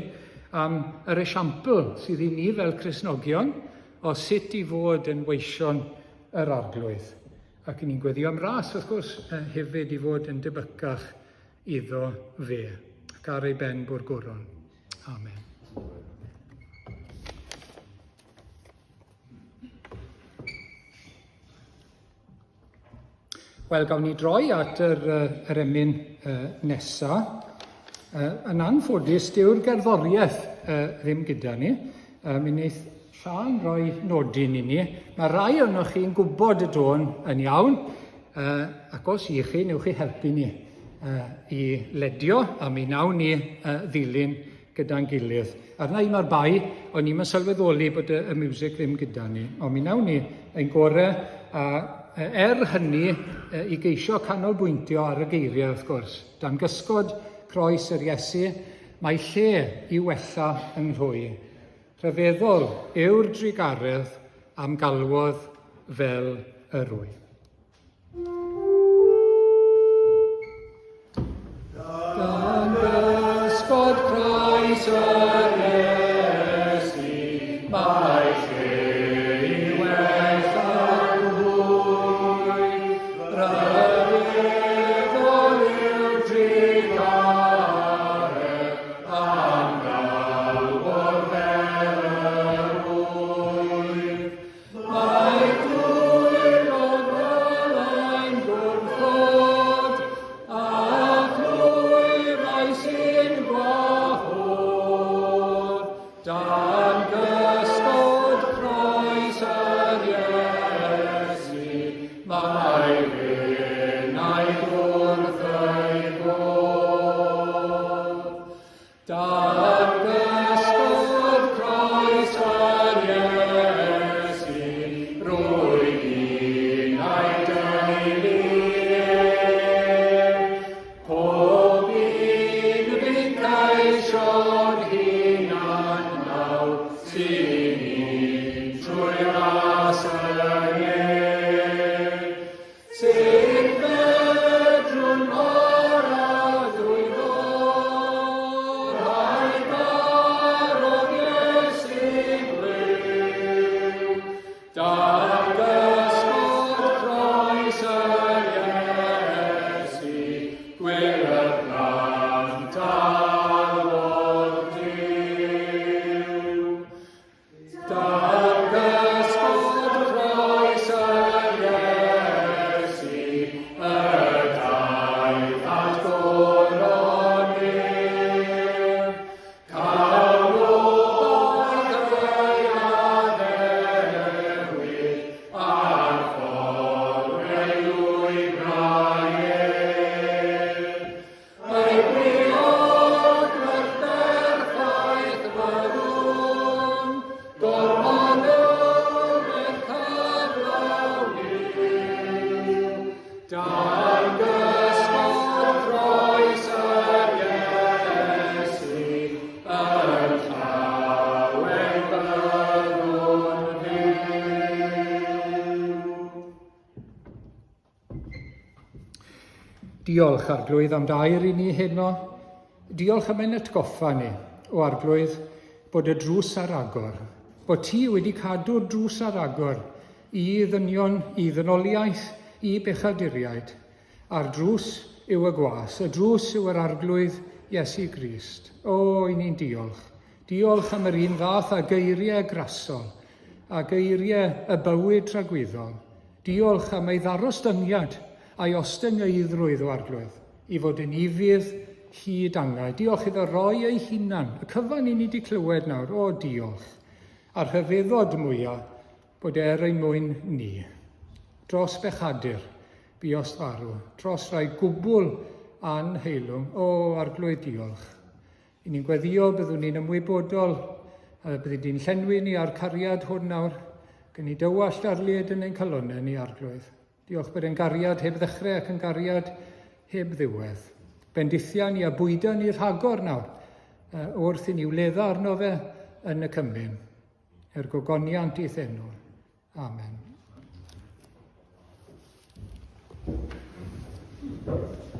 am yr esiampl sydd i ni fel Cristnogion o sut i fod yn weision yr Arglwydd. Ac ni'n gweddio am ras, wrth gwrs, hefyd i fod yn debycach iddo fe, ac ar ei ben bwr goron. Amen. Wel, gawn ni droi at yr, yr emyn uh, nesa. Uh, yn anffodus, dyw'r gerddoriaeth uh, ddim gyda ni. Uh, mi wneith Siân roi nodyn i ni. Mae rai ohonoch chi'n gwybod y dôn yn iawn, uh, ac os i chi, newch chi helpu ni uh, i ledio, a mi wnawn ni uh, ddilyn gyda'n gilydd. Arna i mae'r bai, o'n i'm yn sylweddoli bod y, y music ddim gyda ni. Ond mi wnawn ni ein gore, a er hynny, i geisio canolbwyntio ar y geiriau wrth gwrs. Dan gysgod croes yr Iesu, mae lle i wella yng Nghwy. Rhyfeddol yw'r drugaredd am galwodd fel yr wyf. Dan gysgod croes yr Iesu, mae lle i wella hwy. Rhyfeddol yw'r drugaredd am galwodd fel yr wyf. Mae dwylo felai'n gwrthod, a chlwyfau sy'n gwahodd. Dan gysgod croes yr Iesu, mae finnau wrth ei fodd. Dan gysgod croes yr Iesu, rwyf un a'i deulu ef. Pob un fydd ceisio'n hunan nawr, sy'n un trwy ras y nef. Sut fedrwn oradwyddo rhai garodd Iesu glyw? Dan gysgod croes yr Iesu, gwyl y plant alwodd Duw. Dan gysgod croes yr Iesu, y daeth at goron ef. Cawn obaith ei addewid, a'r ffordd ei lwybrau ef. Ei briod wrth berffaith fyddwn, gorfodol eich cyflawni. Dan gysgod croes yr Iesu, yn llawen byddwn fyw. Diolch, Arglwydd, am dair i ni heno. Diolch am ein atgoffa ni, o Arglwydd, bod y drws ar agor, bod ti wedi cadw'r drws ar agor i ddynion, i ddynoliaeth, i bechaduriaid. A'r drws yw y gwas, y drws yw yr Arglwydd Iesu Grist. O, i ni'n diolch. Diolch am yr un fath a geiriau grasol, a geiriau y bywyd tragwyddol. Diolch am ei ddarostyngiad a'i ostyngeiddrwydd, o Arglwydd, i fod yn ufudd hyd angau. Diolch iddo roi ei hunan, y cyfan i ni wedi clywed nawr, o diolch. A'r rhyfeddod mwyaf bod er ein mwyn ni. Dros bechadur. Buost farw, tros rai gwbl anheilwng. O, Arglwydd, diolch. I ni'n gweddio, byddwn ni'n ymwybodol, a byddi di'n llenwi ni â'r cariad hwn nawr, gan i dywallt ar led yn ein calonnau ni, Arglwydd. Diolch bod e'n gariad heb ddechrau ac yn gariad heb ddiwedd. Bendithia ni a bwyda ni rhagor nawr wrth i ni wledda arno fe yn y cymun. Er gogoniant i'th enw. Amen. Thank you.